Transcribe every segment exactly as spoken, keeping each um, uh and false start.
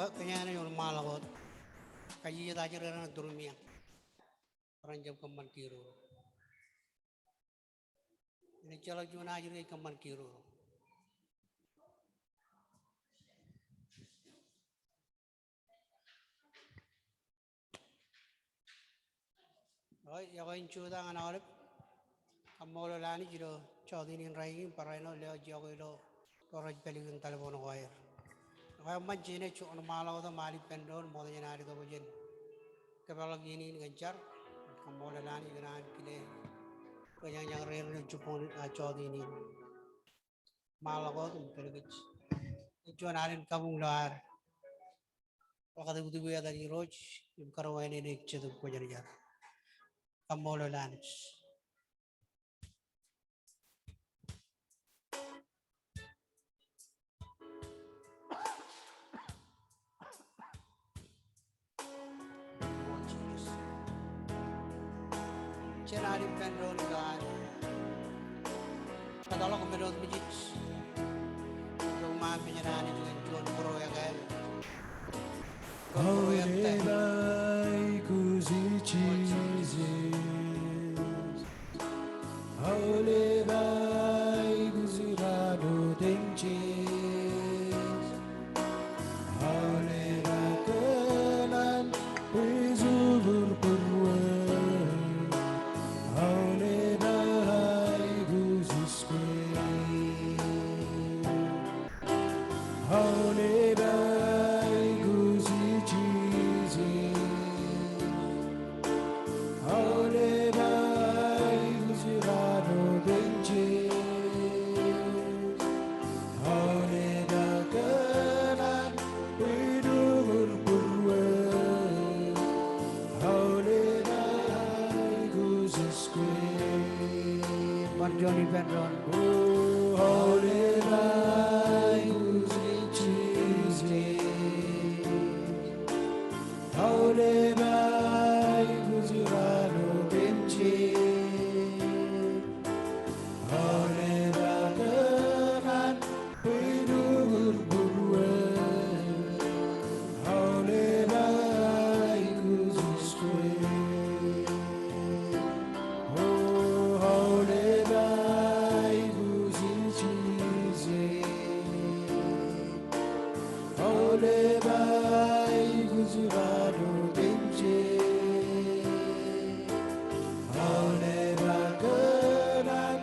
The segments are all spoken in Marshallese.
Bwe kōjeañ naaj wōnṃaanḷọk wōt. Kajjitōk ajri rein turmiañ. Ren jab kōṃṃan kiiruul. Ren ejjeḷọk juon ajri ej kōṃṃan kiiruul. Eo, iọkwe in jutak ñan aolep. Kaṃṃoolol Anij ilo jọteen in rainin barāinwōt lewōj iọkwe ilo ro rej pād ilo telephone ko aer. Ekwe eṃṃan jenaaj wōnṃaanḷọk wōt im al ippān doon ṃokta jān al itok jān kōpeḷḷọk iien in kōn jar. Kaṃṃoolol Anij kōn an kile kōjeañ rein ilo jibboñ, a, jọteen in. Ṃaanḷọk wōt im pād kōj. Ej juon alen kabuñ ilo ad ḷakatūtū etan Irooj im karuwainene ej Jetōb Kwōjarjar. Kaṃṃoolol Anij. Jen al ippān doon ilo ad kōtḷọk men otemjej. Ilo ṃaan mejān Anij kōn juon būruo ekāāl. Aolep aikuj Jisōs. Aolep aikuj rādoteṇ Jisōs. Aolep aō kōṇaan bwe ej būrbūr wōt. Aolep aikuj Jisōs. Aolep aikuj Jisōs. Aolep aikuj rādoteṇ Jisōs. Aolep aō kōṇaan bwe ej būrbūr wōt. Aolep aikuj Jisōs. Ṃan juon ippān doon. O aolep aikuj Jisōs. Aolep aikuj rādoteṇ Jisōs. Aolep aō kōṇaan bwe ej būrbūr wōt. Aolep aikuj Jisōs. O aolep aikuj Jisōs. Aolep aikuj rādoteṇ Jisōs. Aolep aō kōṇaan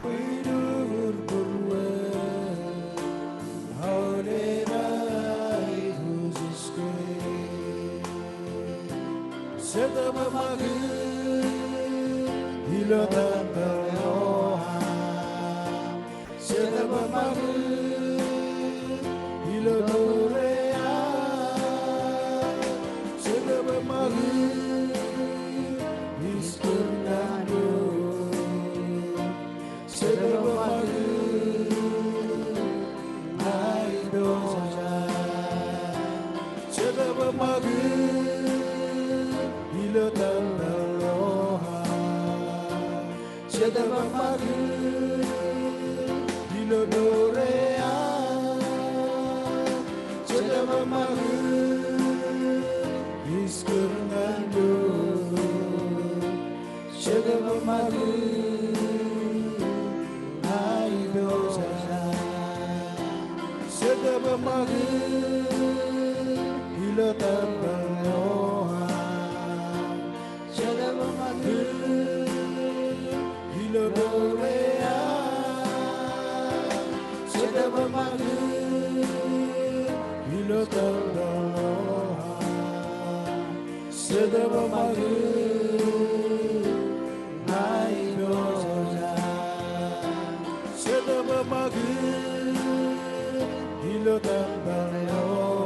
bwe ej būrbūr wōt. Aolep aikuj Jisōs. Jetōb eo ṃakūt ilo tempeḷ eo aṃ. Jetōb eo ṃakūt ilo mour eo aṃ. Jetōb eo ṃakūt ij kōnnaan doon. Jetōb eo ṃakūt Jetōb eo ṃakūr ilo mour eo aō. Jetōb eo ṃakūr ij kūr ñan eok. Jetōb eo ṃakūr ij ippān. Jetōb eo ṃakūr ilo tempeḷ eo aṃ. Jetōb eo ṃakūr ilo mour eo aṃ. Jetōb eo ṃakūr ilo tempeḷ eo aṃ. Jetōb eo ṃakūr ij ippān. Jetōb eo ṃakūr ilo tempeḷ eo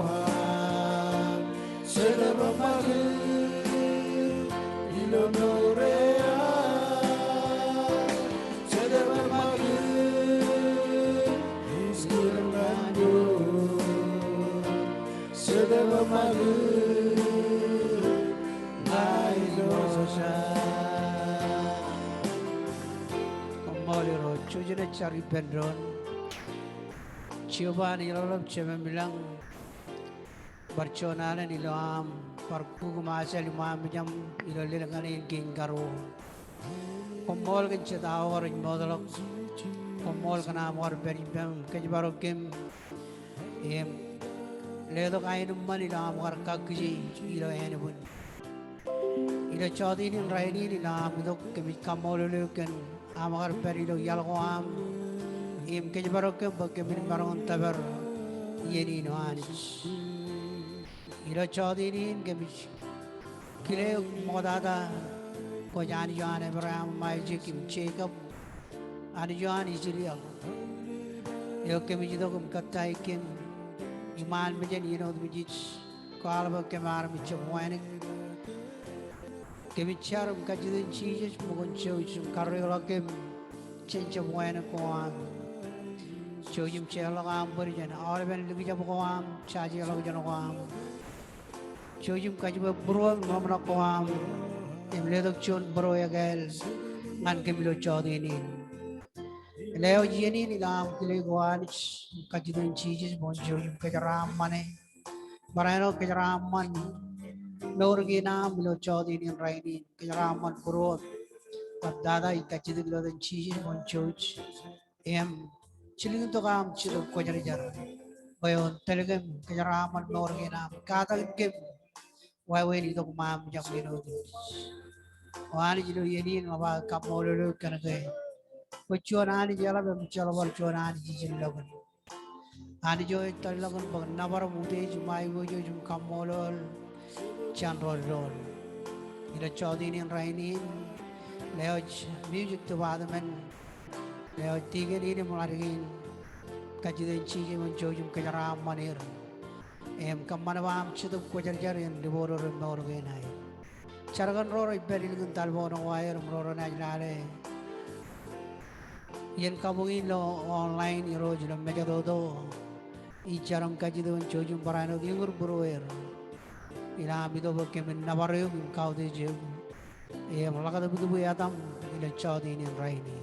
aṃ. Jetōb eo ṃakūr ilo mour eo aṃ. Jetōb eo ṃakūr ij kūr ñan eok. Jetōb eo ṃakūr ij ippān. Koṃṃool Irooj, jouj im jar ippān doon. Jeova Anij ḷapḷap, Jemem ilañ, bar juon alen ilo aṃ bar kukūṃajeḷ iṃaaṃ mejaṃ ilo lelōñ in kein karuo. Koṃṃool kōn jet awa ko rej mootḷọk. Koṃṃool kōn aṃ kar pād ippām, kōjparok kōm im letok aenōṃṃan ilo aṃ kar kakkije ilo ānbwin. Ilo jọteen in rainin ilo aṃ itok, kōmij kaṃṃoolol eok kōn aṃ kar pād ilo iaḷ ko aṃ im kōjparok kōm bwe kōmin maroñ in tōpar iien in, O Anij. Ilo jọteen in kōmij kile eok ṃoktata kwōj Anij eo an Ebream im Aisak im Jekob, Anij eo an Israel, eo kōmij itok im kōttāik kōm iṃaan mejān iien otemjej, kwaḷọk bwe kōm armej jab wānōk. Kōmij jar im kajjitōk Jisōs ṃōkaj jouj im karreoḷọk kōm jān jab wānōk ko am. Jouj im jeorḷọk aṃ bōd jān aolepen likjab ko am, jajeḷọkjeṇ ko am. Jouj im kajjitōk būruōm im ḷōmṇak ko am im letok juon būruō ekāāl ñan kōm ilo jọteen in. Lewōj iien in ilo aṃ kile ko Anij, kajjitōk Jisōs bwe kwōn jouj im kōjeraaṃṃane barāinwōt kōjeraaṃṃan mour kein am ilo jọteen in rainin. Kōjeraaṃṃan būruōm. Bōtab tata ij kajjitōk ilo etan Jisōs bwe kwōn jouj im jilkintok aṃ Jetōb Kwōjarjar bwe kwōn tōl kōm kōjeraaṃṃan mour kein am, katak kōm wāween itok iṃaaṃ mejaṃ iien otemjej. O Anij, ilo iien in ij ba kaṃṃoolol eok kōn ke kwōj juon Anij eḷap im ejjeḷọk bar juon Anij ijellọkin. Anij eo ej tōllọkin bwe nōbar im utiej im aiboojoj im kaṃṃoolol jān doon doon. Ilo jọteen in rainin, lewōj music department, lewōj tikōn in im ḷadik in, kajjitōk Jisōs bwe kwōn jouj im kōjeraaṃṃan er im kōṃṃan bwe aṃ Jetōb Kwōjarjar en libootdot mour kein aer. Jar kōn ro rej pād ilikin talboon ko aer im ro renaaj lale iien kabuñ in ilo online, Irooj, ilo mejatoto. Ij jar im kajjitōk bwe kwōn jouj im barāinwōt iñūr būrueer ilo aṃ itok bwe kōmin nōbar eok im kautiej eok im ḷak tōptōp etaṃ ilo jọteen in rainin.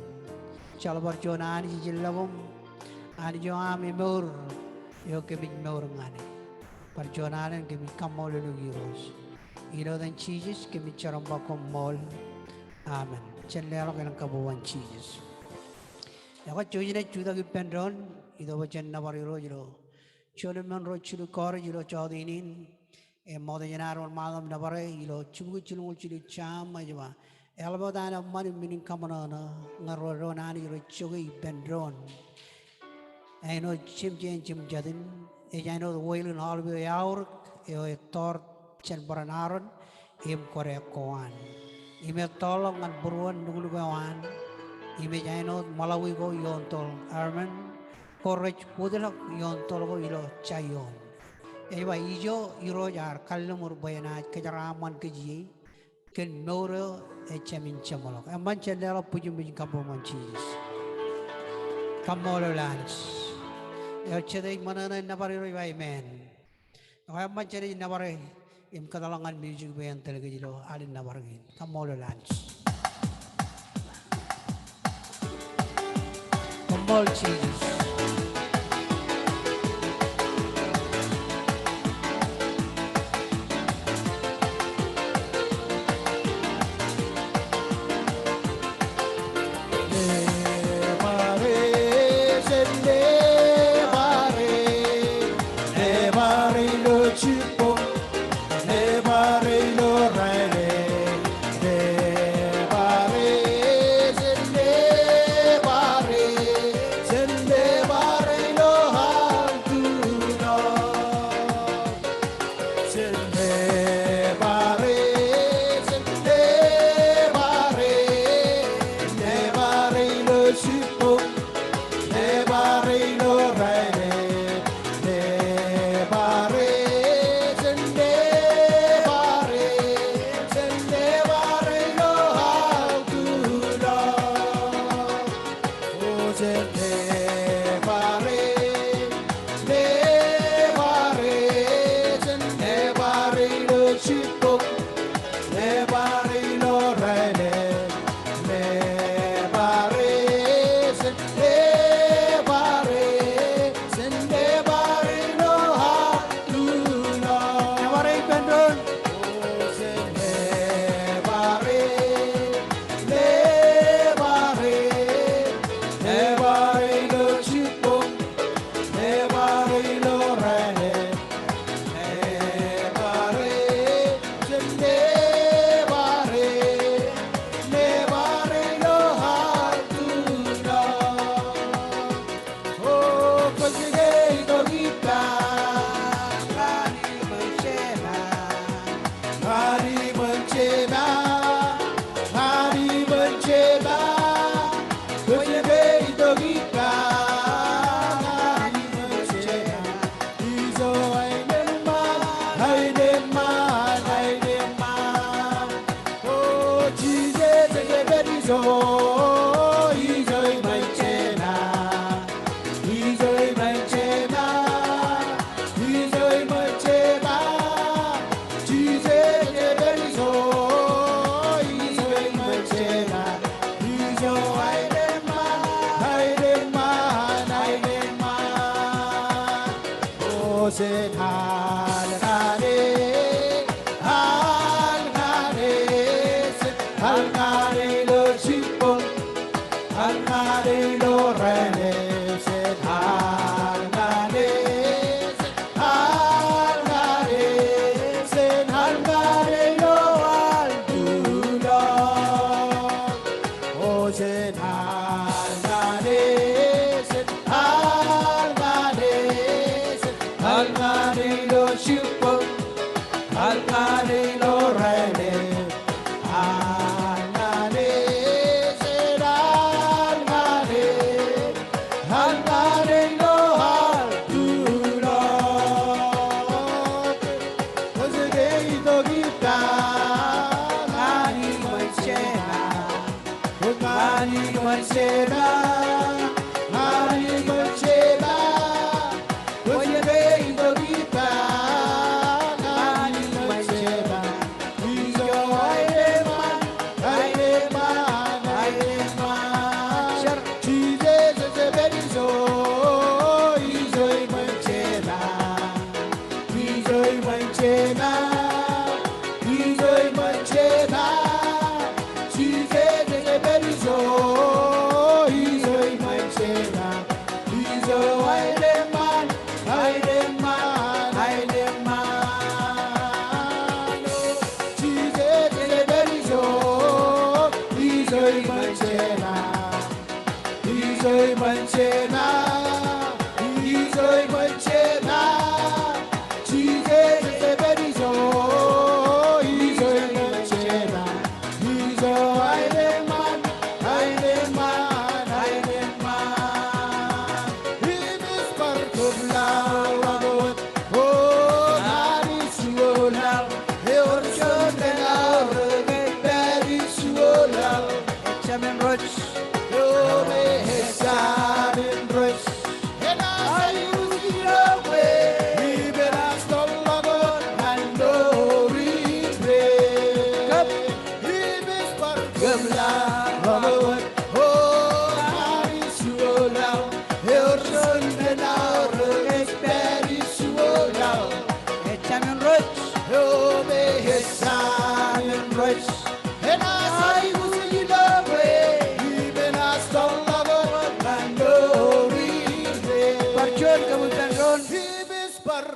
Ejjeḷọk bar juon Anij ijellọkūṃ, Anij eo aṃ emour eo kōmij mour ñan e. Bar juon alen kōmij kaṃṃoolol eok Irooj. Ilo etan Jisōs kōmij jar im ba koṃṃool. Amen. Jen leḷọk elōñ kabuñ ñan Jisōs. Ekwe, jouj im jutak ippān doon, itok bwe jen nōbar Irooj ilo juon emān ro jilu kọọrij ilo jọteen in. Im ṃokta jān ad wōnṃaanḷọk nōbar e ilo jibukwi jilñuul jilu Sam, ej ba, eḷap wōt an eṃṃan im men in kaṃōṇōṇō ñan ro doon Anij rej jokwe ippān doon. Āinwōt jemjein jemjatin, ej āinwōt oil in olive eo eaorōk eo ettoor jān bōran Aaron im kōdeak ko an. Im ettoorḷọk ñan būruon nuknuk eo an. Im ej āinwōt ṃōḷawi ko ioon toḷ Hermon, ko rej wōtlọk ioon toḷ ko ilo Jaion. Ej ba, ijo Irooj ear kalliṃur bwe enaaj kōjeraaṃṃan kōj ie kōn mour eo ejāmin jeṃḷọk. Eṃṃan jen leḷọk bwijin bwijin kabuñ ñan Jisōs. Kaṃṃoolol Anij. Eo jet ej ṃōṇōṇō nōbar Irooj, ba amen. Ekwe, eṃṃan jenaaj nōbar e im kōtḷọk ñan music bwe en tōl kōj ilo alen nōbar kein. Kaṃṃoolol Anij. Lord Jesus.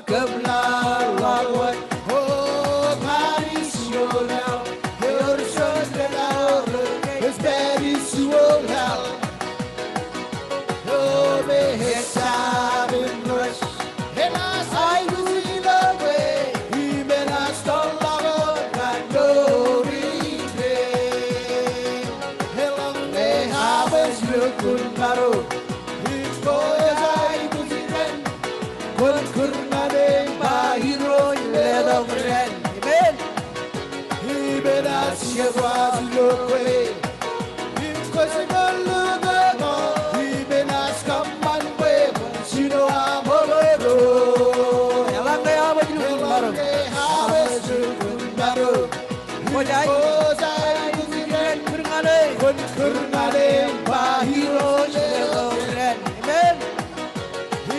kōm laḷ ḷọk wōt, O Anij ioon hell, ewōr juon deḷọñ rej pād isuoḷ hell. Eo me ej Sam in Rej, enaaj aikuj ilo kwe, im enaaj tōl ḷọk wōt ñan mour indeeo. Eḷaññe aṃ ej lukkuun maro, im kwōj aikuj ippān, kwōn kūr ñan e im ba, Irooj, letok dān. Amen. Im enaaj jebwaj ilo kwe, im kwōj ṃōk lukkuun, im enaaj kōṃṃan bwe kwōn jino aṃ overflow. Eḷaññe aṃ ej lukkuun maro, eḷaññe aṃ ej lukkuun maro, kwōj aikuj ippān, kwōn kūr ñan e, kwōn kūr ñan e im ba, Irooj, letok dān. Amen.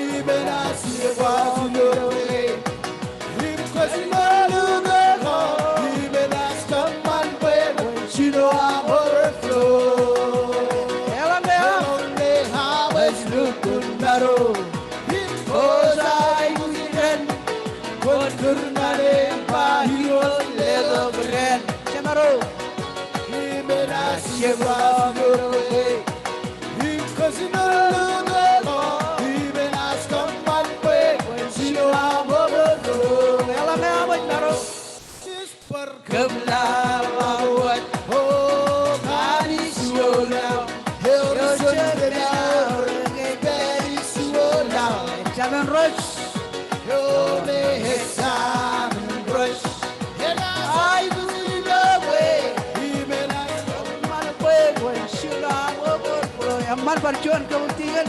Im enaaj jebwaj ilo kwe, im kwōj ṃōk lukkuun, im enaaj kōṃṃan bwe kwōn jino aṃ overflow. Eḷaññe aṃ, eḷaññe aṃ ej lukkuun maro, im kwōj aikuj ippān, kwōn kūr ñan e im ba, Irooj, letok dān. Jemaro. Im enaaj jebwaj ilo kwe, im kwōj ṃōk lukkuun, im enaaj kōṃṃan bwe kwōn jino aṃ overflow. Eḷaññe aṃ ej maro, kōm laḷ ḷọk wōt, O Anij ioon hell, ewōr juon deḷọñ rej pād isuoḷ hell. Sam in Rej. Eo me ej Sam in Rej, enaaj aikuj ilo kwe, im enaaj kōṃṃan bwe kwōn jino aṃ overflow. Eṃṃan, bar juon kōṃṃan, tikōn.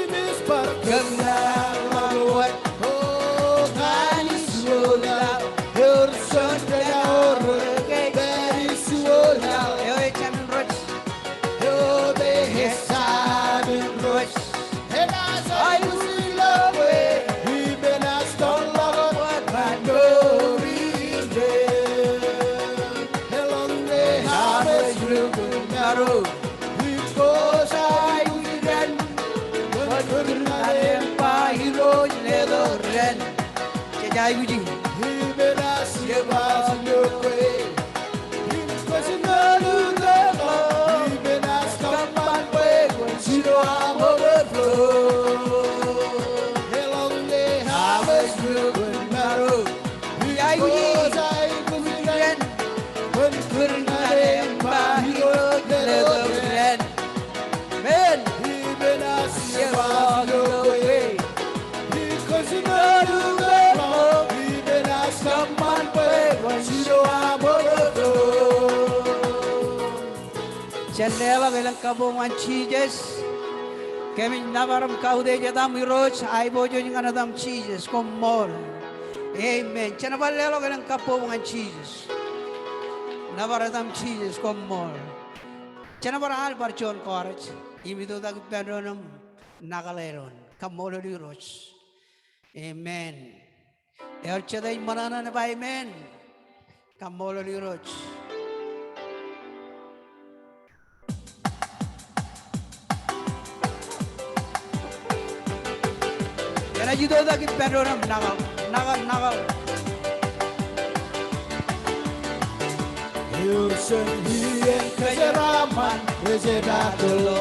Im ej bar, kōm laḷ ḷọk wōt, O Anij ioon hell, ewōr juon deḷọñ rej pād isuoḷ hell. Eo ej Sam in Rej. Eo me ej Sam in Rej, enaaj aikuj ilo kwe, im enaaj tōl ḷọk wōt ñan mour indeeo. Eḷaññe aṃ ej lukkuun maro, im kwōj aikuj ippān, kwōn kūr ñan e im ba, Irooj, letok dān. Jej aikuji. Im enaaj jebwaj ilo kwe, im kwōj ṃōk lukkuun, im enaaj kōṃṃan bwe kwōn jino aṃ overflow. Eḷaññe aṃ ej lukkuun maro, im kwōj aikuj ippān, kwōn kūr ñan e im ba, Irooj, letok dān. Amen. Im enaaj jebwaj ilo kwe, im kwōj ṃōk lukkuun, im enaaj kōṃṃan bwe kwōn jino aṃ overflow. Jen leḷọk elōñ kabbokbok ñan Jisōs. Kōmij nōbar im kautiej etaṃ Irooj, aiboojoj ñan etaṃ Jisōs, koṃṃool. Amen. Jen bar leḷọk elōñ kabbokbok ñan Jisōs. Nōbar etaṃ Jisōs, koṃṃool. Jen bar al bar juon chorus im itoitak ippān doon im kōḷḷā doon. Kaṃṃoolol Irooj. Amen. Ewōr jet ej ṃōṇōṇō ej ba amen. Kaṃṃoolol Irooj. Enaaj itoitak ippān doon im kōḷḷā, kōḷḷā, kōḷḷā. Ewōr juon iien kōjeraaṃṃan ej jeppaak ilo.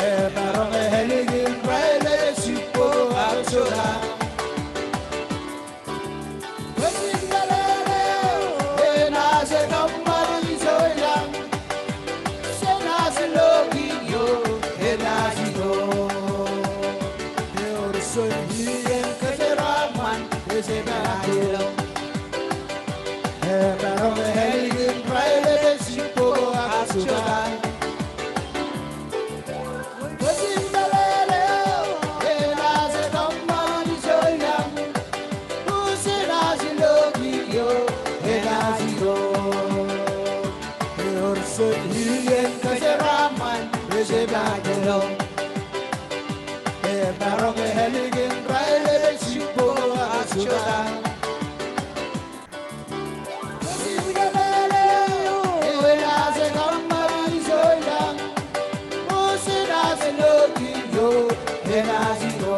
Emaroñ ālikin raelep ej jibboñō ak jota. Bwe jen lale eo, enaaj kōṃṃan ijo ilañ. Jenaaj lo kiiō, enaaj ilo. Ewōr juon iien kōjeraaṃṃan ej jeppaak ilo. Emaroñ ālikin raelep ej jibboñō ak jota. Bwe jen lale eo, enaaj kōṃṃan ijo ilañ. Bwe jenaaj lo kiiō, enaaj ilo. Ewōr juon iien kōjeraaṃṃan ej jeppaak ilo. Emaroñ ālikin raelep ej jibboñō ak jota. Jenaaj lo.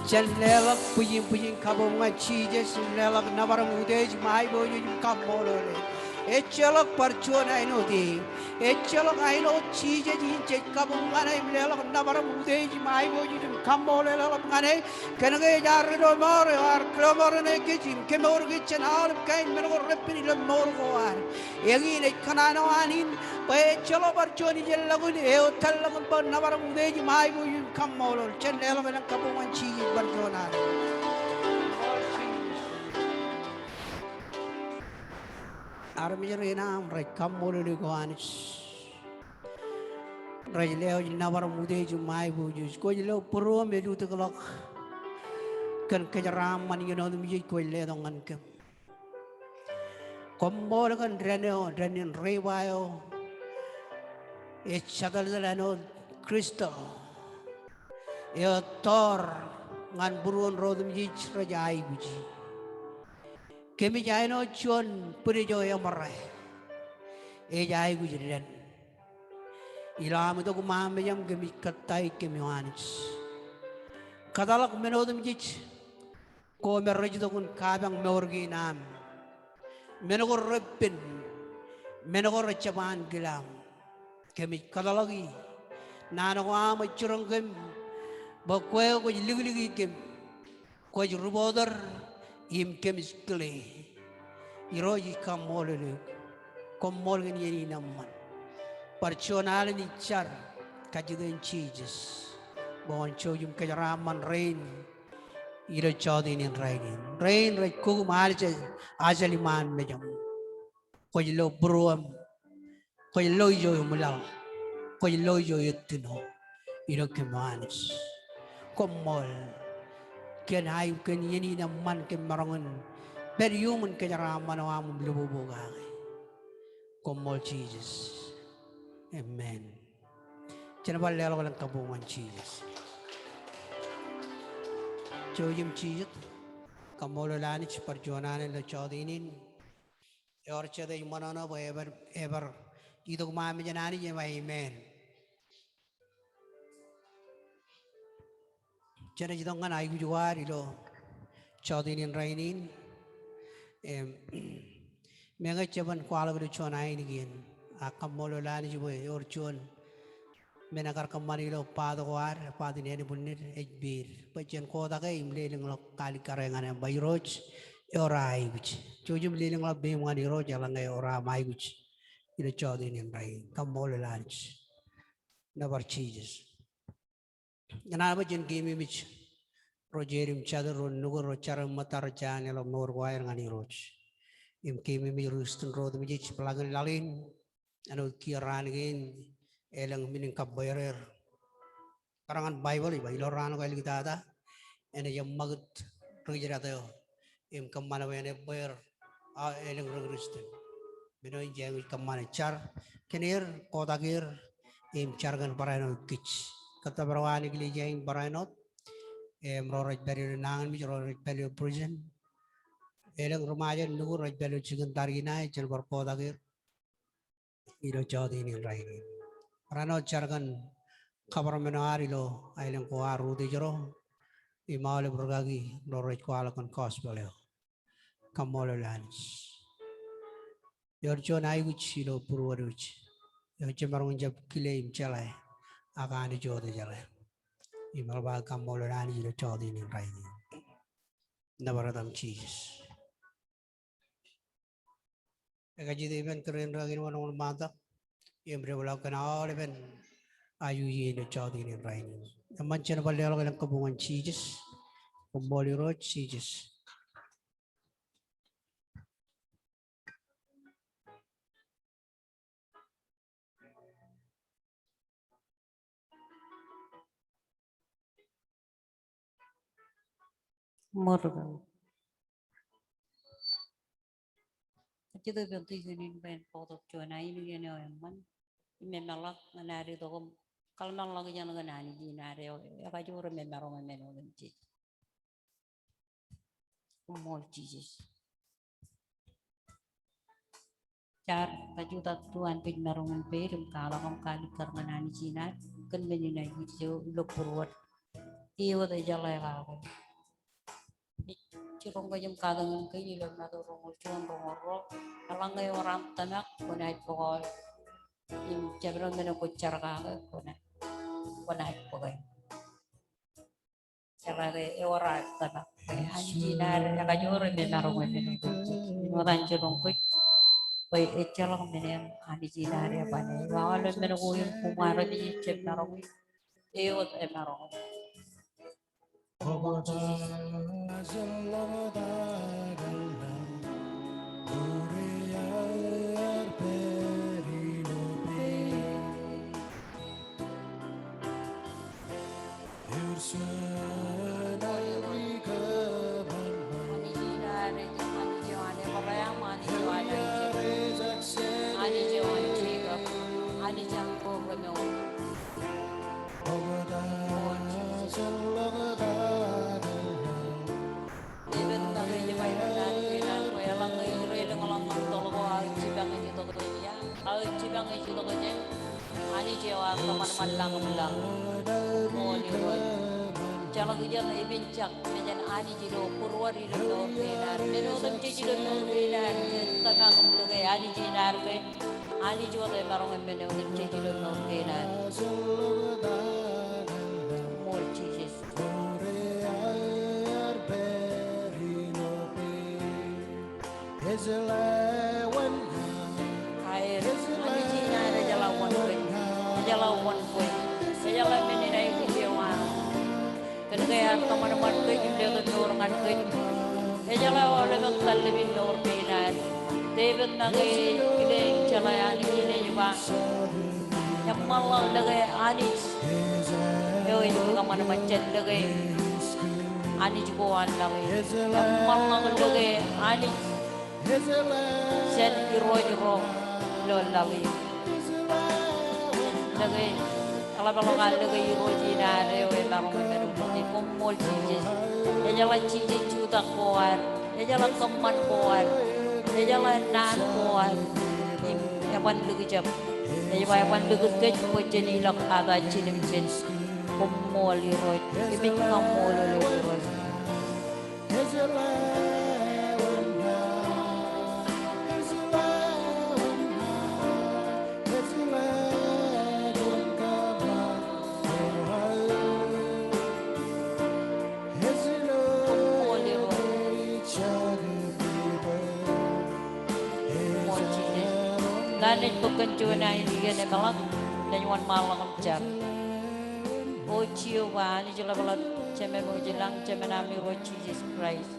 Jen leḷọk bwijin bwijin kabbokbok ñan Jisōs im leḷọk nōbar im utiej im aiboojoj im kaṃṃoolol e. Ejjeḷọk bar juon āinwōt e. Ejjeḷọk āinwōt Jisōs in jej kabbokbok ñan e im leḷọk nōbar im utiej im aiboojoj im kaṃṃoolol eḷap ñan e. Kōnke ej ad ri-doṃaor eo ad kōṃṃan ṇe kōj im kemour kōj jān aolep kain men ko repen ilo mour ko ad. Eñin ej kōṇaan eo an in bwe ejjeḷọk bar juon ijellọkun eo tōllọkun bwe nōbar im utiej im aiboojoj im kaṃṃoolol. Jen leḷọk elōñ kabbokbok ñan Jisōs bar juon alen. Armej rein aṃ rej kaṃṃoolol eok Anij. Rej lewōj nōbar im utiej im aiboojoj. Kwōj lo būruōm elutōkḷọk kōn kōjeraaṃṃan iien otemjej kwōj letok ñan kōm. Koṃṃool kōn dān eo, dān in riba eo ej jatōltōl āinwōt Kristo eo tọọr ñan būruon ro otemjej rej aikuji. Kōmij āinwōt juon bwidej eo eṃōrā ej aikuj dān. Ilo am itok iṃaan mejaṃ kōmij kōttāik kōm eo Anij. Kōtḷọk men otemjej ko me rej itok in kapañ mour kein am. Men ko repen, men ko rejjab ankilaṃ. Kōmij kōtḷọk e naan ko aṃ ej jiroñ kōm bwe kwe kwōj liklikik kōm. Kwōj ribooter im kōmij kile. Irooj ij kaṃṃoolol eok. Koṃṃool kōn iien in eṃṃan. Bar juon alen ij jar kajjitōk in Jisōs bwe kwōn jouj im kōjeraaṃṃan rein ilo jọteen in rainin. Rein rej kukūṃ Anij ajal iṃaan mejaṃ. Kwōj lo būruōm. Kwōj lo ijo im laḷ. Kwōj lo ijo ettino. Ilo kōm eo Anij. Koṃṃool. Kōn aikuj kōn iien in eṃṃan kōm maroñ in pād iuṃwin kōjeraaṃṃan eo aṃ im lubobok kake. Koṃṃool Jisōs. Amen. Jen bar leḷọk elōñ kabbokbok ñan Jisōs. Jouj im jijet. Kaṃṃoolol Anij bar juon alen ilo jọteen in. Ewōr jet ej ṃōṇōṇō bwe ebar, ebar itok iṃaan mejān Anij im ba amen. Jenaaj itok ñan aikuj ko ad ilo jọteen in rainin. Im, meñe jeban kwaḷọk ilo juon ainikien, ak kaṃṃoolol Anij bwe ewōr juon men ekar kōṃṃan ilo part ko ad, part in ānbwinnid ej peid. Bwe jen kotak e im lelōñḷọk kaalikkare ñan e im ba Irooj, ewōr aikuj. Jouj im lelōñḷọk peiṃ ñan Irooj eḷaññe ewōr aṃ aikuj ilo jọteen in rainin. Kaṃṃoolol Anij. Nōbar Jisōs. Ñan aō bwe jen keememej ro jeid im jatid, ro nukū, ro jar im ṃōtta rej jañin leḷọk mour ko aer ñan Irooj. Im keememej ri-Kristin ro otemjej, peḷaakin laḷ in, āinwōt kiiō raan kein, elōñ menin kabbweer er. Kōrā ñan Baibōḷ ej ba ilo raan ko āliktata enaaj eṃṃakūt ri-kōjdat eo im kōṃṃan bwe en ebbeer aō elōñ ri-Kristin. Men eo in jenaaj kōṃṃane jar kōn er, kotak er im jar kōn barāinwōt kōj. Kōttōpar eo an eklejia in barāinwōt im ro rej pād ilo nañinmej, ro rej pād ilo prison. Elōñ ri-Ṃajeḷ nukū rej pād ilo jikin tariṇae, jen bar kotak er ilo jọteen in rainin. Barāinwōt jar kōn government eo ad ilo aelōñ ko ad rūtōjro im aolep rūkaki ro rej kwaḷọk kōn gospel eo. Kaṃṃoolol Anij. Ewōr juon aikuj ilo būruod wōj. Eo jemaroñ in jab kile im jeḷā ak Anij wōt ejeḷā. Im eḷap aō kaṃṃoolol Anij ilo jota in rainin. Nōbar etaṃ Jisōs. Ekajjitōk ippān kōrā in rainin wōnṃaantak im debḷọk kōn aolepen aikuj in ilo jota in rainin. Eṃṃan jen bar leḷọk elōñ kabuñ ñan Jisōs. Koṃṃool Irooj Jisōs. Ṃōrta. Kajjitōk ippān tikōn in bwe en bōktok juon ainikien eo eṃṃan im meḷọk ñan ad itok im kōḷmānḷọkjeṇ kōn Anij in ad eo ekajoor im emaroñ im āinwōt im jej. Koṃṃool Jisōs. Jaar kajutak tu anbwijmaroñ in peid im kwaḷọk im kaalikkar ñan Anij in ad kōn men in aikuj eo ilo būruod. Ewōt ejeḷā kake. Ej jiroñ kōj im katakin kōj ilo Matu roñoul juon roñoul ruo. Eḷaññe ewōr aṃ tōmak kwōnaaj bōk aolep. Im jabdewōt men eo kwōj jar kake kwōnaaj, kwōnaaj bōke. Jeḷā ke ewōr aō tōmak bwe Anij in ad ekajoor im emaroñ im āinwōt im jej. Im etan jiroñ kōj bwe ejjeḷọk men eṇ Anij in ad eban e. Im aolep men ko im koṃ armej ejjab maroñ, ewōt emaroñ. Anij eo an Ebraham, Anij eo an Aisak, Anij eo an Jekob, Anij eo an kōrā mour. Ej ba ej ba bwe eḷaññe ij reiḷọk ñan toḷ ko aō jipañ ej itok jān ia, aō jipañ ej itok jān Anij eo ear kōṃanṃan lañ im lañ. Koṃṃool Irooj. Ejjeḷọk ijeṇ epenjak mejān Anij ilo būruod ilo mour kein ad. Men otemjej ilo mour kein ad, jej tōmak im lōke Anij in ad ke Anij wōt emaroñ im men otemjej ilo mour kein ad. Koṃṃool Jisōs. Aer, Anij in ad ejeḷā wōn kwe. Ejeḷā wōn kwe. Ejeḷā men in aikuj eo an. Kōn ke ear kōṃanṃan kōj im letok mour ñan kōj. Ejeḷā aolep etal ḷọk ilo mour kein ad. Devid ṇa ke ej kile im jeḷā Anij in ej ba, eṃṃanḷọk lōke Anij eo ej kōṃanṃan, jen lōke anij ko an laḷ in. Eṃṃanḷọk lōke Anij jān irooj ro ilo laḷ in. Lōke, eḷapḷọk aō lōke Irooj in ad eo emaroñ im emaroñ. Koṃṃool Jisōs. Ejeḷā Jisōs jutak ko ad. Ejeḷā kōṃṃan ko ad. Ejeḷā naan ko ad. Im eban likjab. Ej ba eban likūt kōj bwe jen ilọk ata jiljilimjil. Koṃṃool Irooj. Kōmij kaṃṃoolol eok Irooj. Lale ej bōk kōn juon ainikien emeḷap, ej wōnṃaanḷọk im jar. O Jeova, Anij ḷapḷap, Jemem eo ej ilañ, Jemān am Irooj Jisōs Kraist.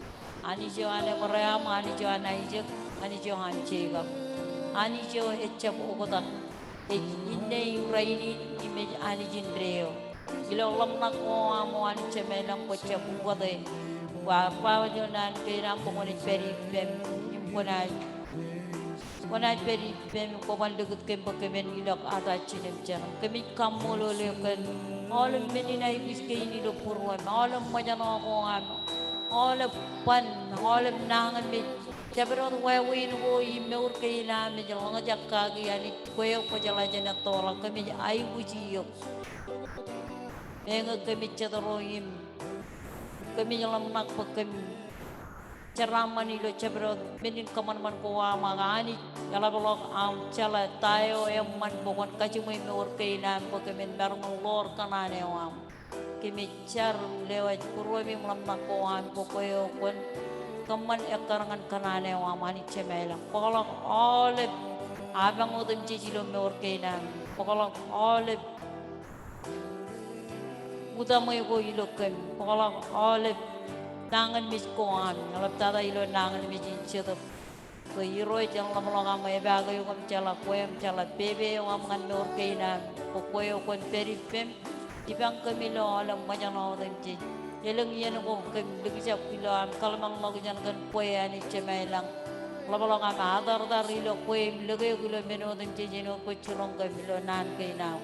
Anij eo an Ebream, Anij eo an Aisak, Anij eo an Jekob. Anij eo ejjab oktak. Ej inne im rainin im ej Anij indeeo. Ilo ḷōmṇak ko aṃ O Anij Jemem ilañ, kwōjjab ukōte. Kwaar ba wōt ilo naan kein aṃ bwe kwōnaaj pād ippem im kwōnaaj, kwōnaaj pād ippem im kwōban likūt kōm bwe kōmin ilọk ata jiljilimjil. Kōmij kaṃṃoolol eok kōn aolep men in aikuj kein ilo būruōm, aolep ṃōjṇọ ko aṃ, aolep ban, aolep nañinmej. Jabdewōt wāween ko im mour kein aṃ ej ḷōñtak kaki Anij, kwe eo kwōjeḷā jān ettoḷọk. Kōmij aikuji eok. Meñe kōmij jet ro im kōmij ḷōmṇak bwe kōm jeraaṃṃan ilo jabdewōt men in kōṃanṃan ko aṃ ak Anij eḷapḷọk aṃ jeḷā ta eo eṃṃan bwe kwōn kajiṃwe mour kein am bwe kōmin maroñ in ḷoor kōṇaan eo aṃ. Kōmij jar im lewōj būruemi im ḷōmṇak ko an bwe kwe eo kwōn kōṃṃan ekkar ñan kōṇaan eo aṃ Anij Jemem ilañ. Bōkḷọk aolep apañ otemjej ilo mour kein am. Bōkḷọk aolep utaṃwe ko ilo kōm. Bōkḷọk aolep nañinmej ko an. Eḷaptata ilo nañinmej in Jetōb. Bwe Irooj en ḷapḷọk aṃ epaake eok im jeḷā kwe im jeḷā pepe eo aṃ ñan mour kein am. Bwe kwe eo kwōn pād ippem, jipañ kōm ilo aolep ṃōjṇọ otemjej. Elōñ iien ko kōm likjab ilo am kōḷmānḷọkjeṇ kōn kwe Anij Jemem ilañ. Ḷapḷọk aṃ atartar ilo kwe im lōke eok ilo men otemjej āinwōt kwōj jiroñ kōm ilo naan kein am.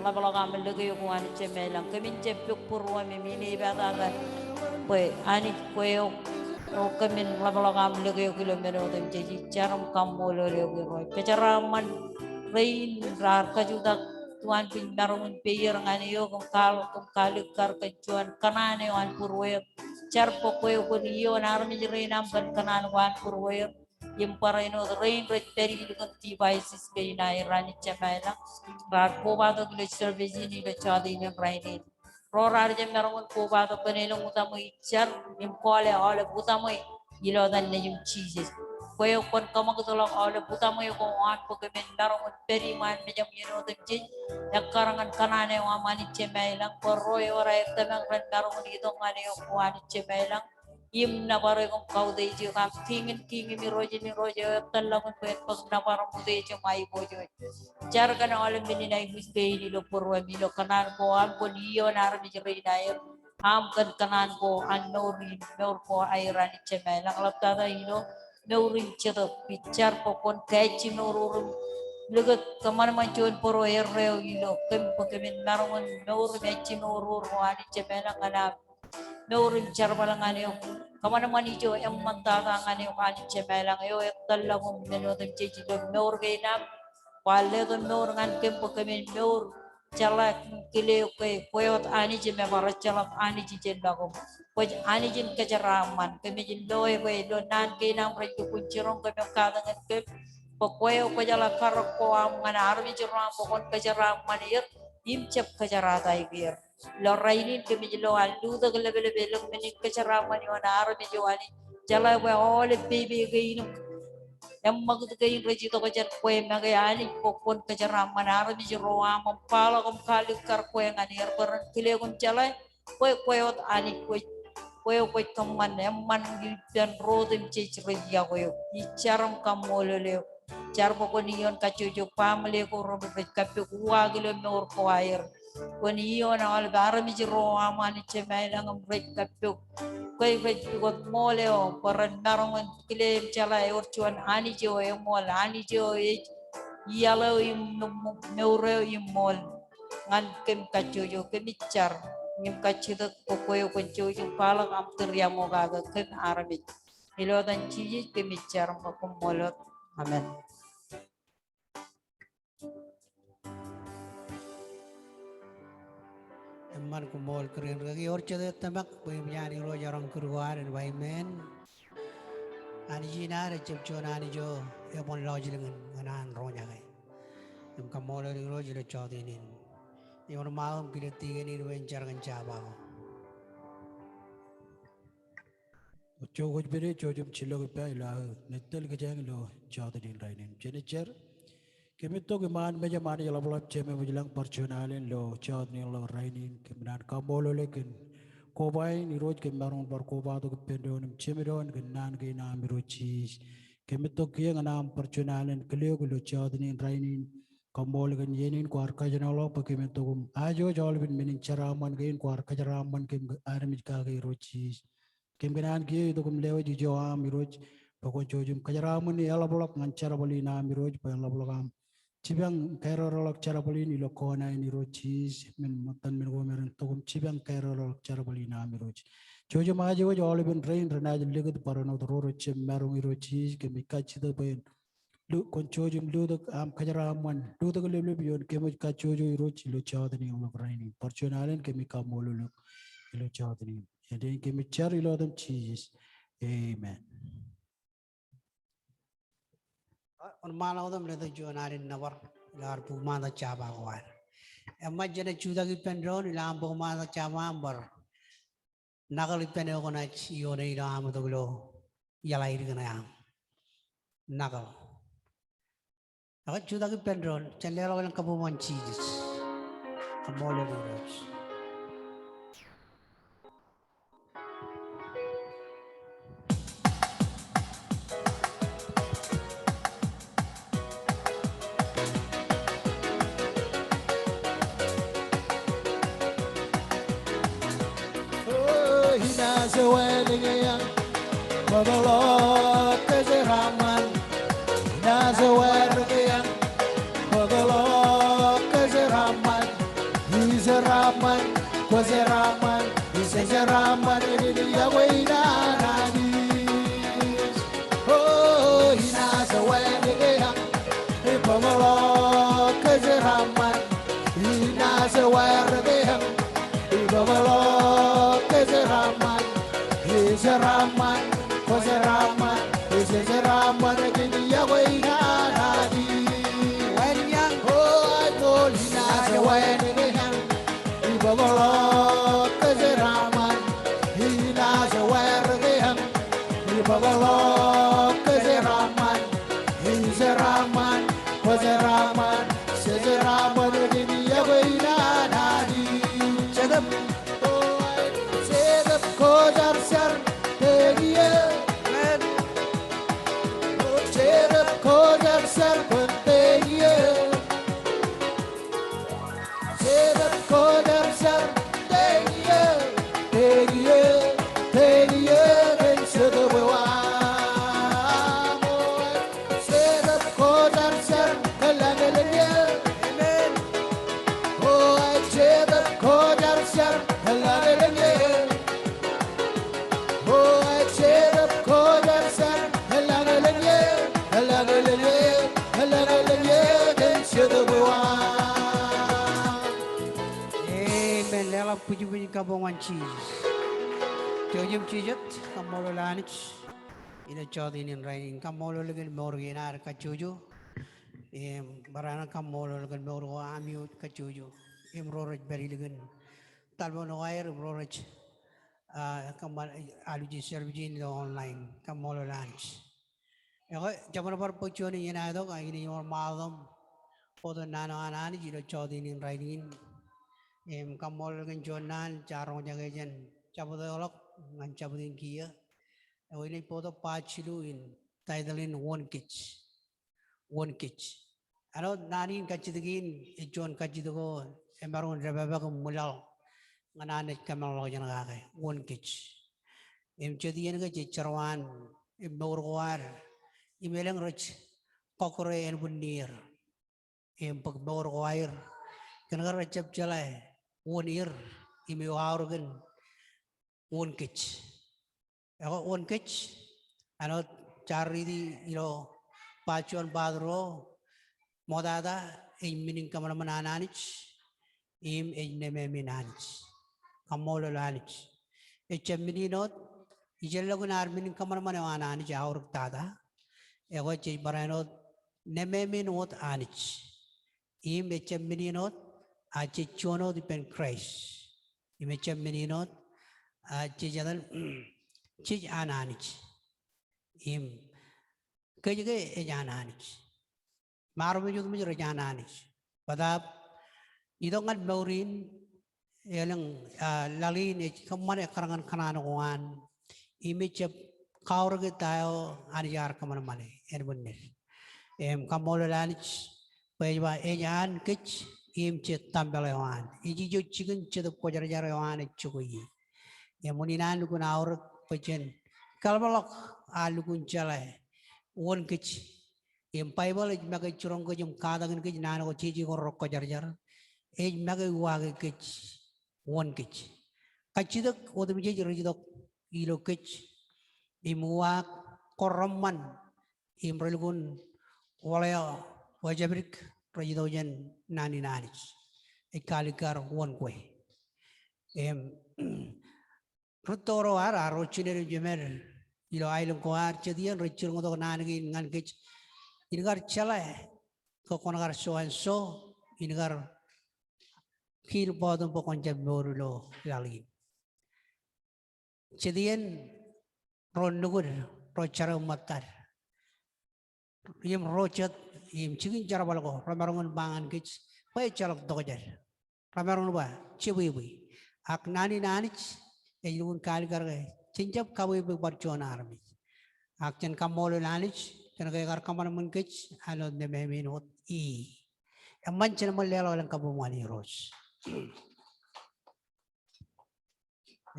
Ḷapḷọk aṃ lōke eok O Anij Jemem ilañ. Kōmin jab pok būruemi im inepata bwe Anij kwe eo kōmin ḷapḷọk aṃ lōke eok ilo men otemjej. Ij jar im kaṃṃoolol eok Irooj. Kōjeraaṃṃan rein raar kajutak tuanbij maroñ in peier ñan eok im kaḷọk im kalikkar kōn juon kōṇaan eo an būrueer. Jar bwe kwe eo kwōn iioon armej rein aṃ kōn kōṇaan ko an būrueer. Im barāinwōt rein rej pād ilikin devices kein aer Anij Jemem ilañ. Raar kobatok ilo service in ilo jota in rainin. Ro raar jab maroñ in kobatok kōn elōñ utaṃwe ij jar im kọọle aolep utaṃwe ilo etan Nejiṃ Jisōs. Kwe eo kwōn kōṃakūtḷọk aolep utaṃwe ko an bwe kōmin maroñ in pād iṃaan mejaṃ iien otemjej. Ekkar ñan kōṇaan eo aṃ Anij Jemem ilañ bwe ro ewōr aer tōmak ren maroñ in itok ñan eok O Anij Jemem ilañ. Im nōbar eok im kautiej eok aṃ Kiiñ in kiiñ im Irooj in irooj eo etal ḷọk in bwe en bōk nōbar im utiej im aiboojoj. Jar kōn aolep men in aikuj kein ilo būruemi ilo kōṇaan ko aṃ kwōn iioon armej rein aer aṃ kōn kōṇaan ko an mour in mour ko aer Anij Jemem ilañ. Ḷaptata ilo mour in Jetōb ij jar bwe kwōn kajjimoror im likūt kōṃanṃan juon bōro erreo ilo kōm bwe kōmin maroñ in mour im ejjimoror O Anij Jemem ilañ ñan am mour im jerbal ñan eok. Kōṃanṃan ijo eṃṃantata ñan eok Anij Jemem ilañ eo etal ḷọk im men otemjej ilo mour kein am. Kwaar letok mour ñan kōm bwe kōmin mour jeḷā kile eok ke kwe wōt Anij im ebar ejjeḷọk anij ijeḷọk im kwōj Anij in kōjeraaṃṃan. Kōmij loe bwe ilo naan kein am rej lukkuun jiroñ kōm im katakin kōm bwe kwe eo kwōjeḷā karōk ko aṃ ñan armej ro aṃ bwe kwōn kōjeraaṃṃan er im jab kōjerataik er. Ilo rainin kōmij lo an lutōk leplepe elōñ men in kōjeraaṃṃan ioon armej eo Anij. Jeḷā bwe aolep pepe kein im eṃṃakūt kein rej itok jān kwe make Anij bwe kwōn kōjeraaṃṃan armej ro aṃ im kwaḷọk im kalikkar kwe ñan er bwe ren kile eok im jeḷā bwe kwe wōt Anij kwōj, kwe eo kwōj kōṃṃan eṃṃan ippān ro otemjej rej iọkwe eok. Ij jar im kaṃṃoolol eok. Jar bwe kwōn iioon kajjojo baaṃle ko rej kappok uwaak ilo mour ko aer. Kwōn iioon aolep armej ro aṃ Anij Jemem ilañ im rej kappok ke rej pukot ṃool eo bwe ren maroñ in kile im jeḷā ewōr juon Anij eo eṃool, Anij eo ej iaḷ eo im mour eo im ṃool. Ñan kōm kajjojo, kōmij jar im kajjitōk bwe kwe eo kwōn jouj im kwaḷọk aṃ tūriaṃokake kōm armej. Ilo etan Jisōs kōmij jar im koṃṃool wōt. Amen. Eṃṃan, koṃṃool kōrā in rikaki. Ewōr jete tōmak bwe eṃōj an Irooj eroñ kūr ko ad en ba amen? Anij in ad ejab juon Anij eo eban lọjilñin ñan an roñjake. Im kaṃṃoolol Irooj ilo jota in. Ewōr ṃae im kile tikōn in bwe en jar kōn jabdewōt ko. Eo kwōj pād ie, jouj im jillọk ippa ilo aō nōtōl kōjeañ ilo jota in rainin. Jen jar. Kōmij tok iṃaan mejaṃ Anij ḷapḷap, Jemem ilañ, bar juon alen ilo jota in ḷọk rainin. Kōm naan kaṃṃoolol eok kōn koba in Irooj, kōm maroñ bar kobatok ippān doon im jemdoon kōn naan kein aṃ Irooj Jisōs. Kōmij tok kiiō ñan aṃ bar juon alen kile eok ilo jota in rainin. Kaṃṃoolol kōn iien in kwaar kōjenolọk bwe kōmin tok im ajooj aolepān men in jeraaṃṃan kein kwaar kōjeraaṃṃan kōm armej kake Irooj Jisōs. Kōm kōṇaan kiiō itok im lewōj ijo aṃ Irooj bwe kwōn jouj im kōjeraaṃṃani eḷapḷọk ñan jerbal in aṃ Irooj bwe en ḷapḷọk aṃ jipañ kaererḷọk jerbal in ilo kona in Irooj Jisōs. Men ṃōttan men ko me ren tok im jipañ kaererḷọk jerbal in aṃ Irooj. Jouj im ajooj aolepān rein renaaj likūt barāinwōt ro rej jab maroñ Irooj Jisōs. Kōmij kajjitōk bwe en lu-, kwōn jouj im lutōk aṃ kōjeraaṃṃan, lutōk leplep ioon kōmwōj kajjojo Irooj ilo jota in ḷọk rainin. Bar juon alen kōmij kaṃṃoolol eok ilo jota in. Āindein kōmij jar ilo etan Jisōs. Amen. Wōnṃaanḷọk wōt im letok juon alen nōbar ilo ad bukmanta jaba ko ad. Eṃṃan jenaaj jutak ippān doon ilo aṃ bukmanta jaba aṃ bar nakōḷ ippān eokōṇaaj ioon e ilo aṃ itok ilo iaḷ aer kōṇaan. Nakōḷ. Ak jutak ippān doon, jen leḷọk elōñ kabbokbok ñan Jisōs. Kaṃṃoolol Irooj. O, inaaj wānōk eañ, bōkḷọk kōjeraaṃṃan. Inaaj wānōk eañ, bōkḷọk kōjeraaṃṃan. Ijeraaṃṃan, kwōjeraaṃṃan, ijejeraaṃṃan, ej yokwe in Anij. O, inaaj wānōk eañ, bōkḷọk kōjeraaṃṃan. Inaaj wānōk eañ, bōkḷọk kōjeraaṃṃan. Ijeraaṃṃan, kwōjeraaṃṃan, ijejeraaṃṃan, ej yokwe in Anij. Wānōk eañ. O, aet ṃool, inaaj wānōk eañ, bōkḷọk kōjeraaṃṃan. Inaaj wānōk eañ, bōkḷọk kōjeraaṃṃan. Ijeraaṃṃan, kwōjeraaṃṃan, ijejeraaṃṃan, ej yokwe in Anij. Jetōb. O, aet, Jetōb Kwōjarjar, thank you. Amen. O, Jetōb Kwōjarjar, thank you. Jetōb Kwōjarjar, thank you, thank you, thank you, kōn Jetōb eo aṃ. O, Jetōb Kwōjarjar, kōḷmānḷọkḷọk eō. Amen. O, Jetōb Kwōjarjar, kōḷmānḷọkḷọk eō. O, Jetōb Kwōjarjar, kōḷmānḷọkḷọk eō, kōḷmānḷọkḷọk eō, kōḷmānḷọkḷọk eō, kōn Jetōb eo aṃ. Amen. Leḷọk bwijbwijin kabbokbok ñan Jisōs. Jouj im jijet, kaṃṃoolol Anij. Ilo jota in rainin, kaṃṃoolol kōn mour kein ad kajjojo. Im barāinwōt kaṃṃoolol kōn mour ko ami wōt kajjojo. Im ro rej pād ilikin telephone ko aer im ro rej, ah, kōṃṃan, ah, aluji service in ilo online. Kaṃṃoolol Anij. Ekwe, jabdewōt bar bōk juon iien aetok, ak inaaj wōnṃaanḷọk im bōktok naan eo an Anij ilo jota in rainin. Im kaṃṃoolol kōn juon naan jaar roñjake jān jabdewōt ḷọk ñan jabdewōt in kiiō. Ekwe, inaaj bōktok part jilu in title in Wōn Kōj. Wōn Kōj. Āinwōt naan in kajjitōk in, ej juon kajjitōk eo emaroñ in dāpāpāk im ṃwilaḷ ñan an naaj kōmeḷeḷeḷọk jān kake, wōn kōj. Im jet iien ke jej jerwaan im mour ko ad, im elōñ rej kọkkure ānbwinnier im bōk mour ko aer, kōn ke rej jab jeḷā wōn er im eo aorōk in wōn kōj. Ekwe, wōn kōj, āinwōt jaar riiti ilo part juon, part ruo, ṃoktata ej men in kōṃanṃan an Anij, im ej nemāmein Anij. Kaṃṃoolol Anij. Ejjab men in wōt, ijellọkin ad men in kōṃanṃan eo an Anij aorōk tata. Ekwe, jej barāinwōt nemāmein wōt Anij. Im ejjab men in wōt, a jej juon wōt ippān Kraist. Im ejjab men in wōt, a jej etan, jej an Anij. Im kōj ke ej an Anij. Im armej otemjej rej an Anij. Bōtaab itok ñan mour in, elōñ, ah, laḷ in ej kōṃṃane ekkar ñan kōṇaan ko an. Im ejjab kaorōke ta eo Anij ear kōṃanṃane ānbwinnid. Im kaṃṃoolol Anij bwe ej ba ej an kōj im jej tempel eo an. Ej ijo jikin Jetōb Kwōjarjar eo an ej jokwe ie. Im unin an lukkuun aorōk bwe jen kaḷapḷọk, a lukkuun jeḷā wōn kōj. Im Baibōḷ ej make jiroñ kōj im katakin kōj naan ko jeje ko rekwōjarjar. Ej make uwaake kōj wōn kōj. Kajjitōk otemjej rej itok ilo kōj im uwaak ko reṃṃan im relukkuun wōḷā wōjāpdik rej itok jān naan in Anij. Ej kaalikkar wōn kwe. Im rūtto ro ad, a ro jined im jemed ilo aelōñ ko ad, jet iien rej jiroñtok naan kein ñan kōj. In kar jeḷā ke kwōn kar so an so, in kar kiil bọọtōm bwe kwōn jab mour ilo laḷ in. Jet iien ro nukūd ro jeraaṃṃan ṃōttad im ro jet im jikin jerbal ko remaroñ in ba ñan kōj bwe ejjeḷọk tokjān. Remaroñ in ba jebwebwe. Ak naan in Anij ej lukkuun kalikkar ke jen jab kabwebwe bar juon armej. Ak jen kaṃṃoolol Anij kōnke ekar kōṃanṃan kōj āinwōt nemāmein wōt e. Eṃṃan, jen ṃōk leḷọk elōñ kabuñ ñan Irooj.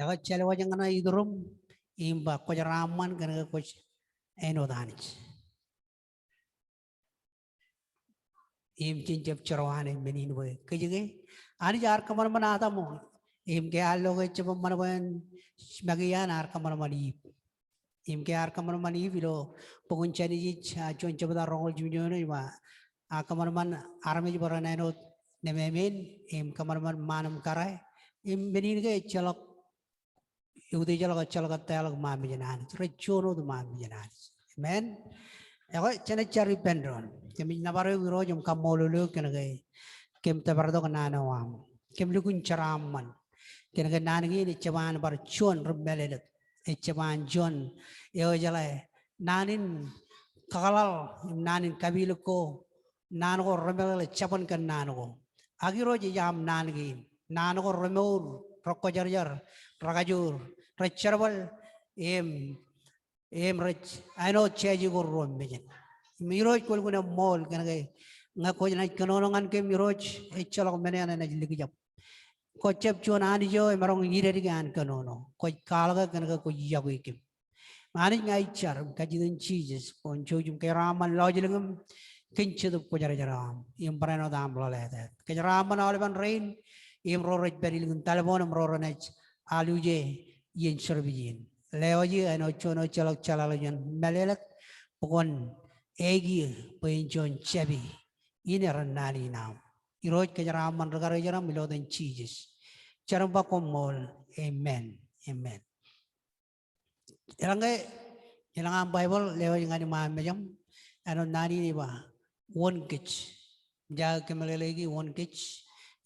Ekwe, ejjeḷọk ñan itūrūṃ im ba kwōj jeraaṃṃan kōnke kwōj āinwōt Anij. Im jen jab jerọwiwi men in bwe kōj ke, Anij ear kōṃanṃan Adam im ke ear lo ke ejjab eṃṃan bwe en make iaan, ear kōṃanṃan Iv. Im ke ear kōṃanṃan Iv ilo bok in Jenesis, ah, juon jebta roñoul jimjuon ej ba, ear kōṃanṃan armej bwe ren āinwōt nemāmein im kōṃanṃan ṃaan im kōrā. Im men in ke ejjeḷọk utiejḷọk, ejjeḷọk eteḷọk ṃaan mejān Anij. Rej juon wōt ṃaan mejān Anij. Amen. Ekwe, jen jar ippān doon. Kōmij nōbar eok Irooj im kaṃṃoolol eok kōnke kōm tōpartok naan eo aṃ. Kōm lukkuun jeraaṃṃan kōnke naan kein ejjab an bar juon ri mālōtlōt. Ejjab an juon, eo ejeḷā naan in kakōḷḷe im naan in kapilōk ko, naan ko remeḷeḷe jabōn kōn naan ko. Ak Irooj, ej aṃ naan kein. Naan ko remour, rekwōjarjar, rekajoor, rej jerbal, im, im rej āinwōt jāje ko ruo mejān. Im Irooj, kwō lukkuun eṃṃool kōnke ñe kwōj naaj kōnono ñan kōm Irooj, ejjeḷọk men eṇ enaaj likjab. Kwō jab juon Anij eo emaroñ in idedke an kōnono. Kwōj kwaḷọk e kōnke kwōj yokwe kōm. Anij, ña ij jar im kajjitōk Jisōs bwe kwōn jouj im kōjeraaṃṃan lọjilñim kōn Jetōb Kwōjarjar eo aṃ im barāinwōt aṃ lọleted. Kōjeraaṃṃan aolepen rein im ro rej pād ilikin talboon im ro renaaj aluje iien service in. Lewōj e āinwōt juon eo ejjeḷọk jeḷāḷọkjeṇ mālōtlōt bwe kwōn ekiō bwe en juon jāpe in eran naan in aṃ. Irooj, kōjeraaṃṃan rikaki jeraṃ ilo etan Jisōs. Jar im ba koṃṃool. Amen. Amen. Eḷaññe, eḷaññe aṃ Baibōḷ, lewōj ñan iṃaan mejaṃ, āinwōt naan in ej ba, wōn kōj. Im ja kōmeḷeḷeiki wōn kōj,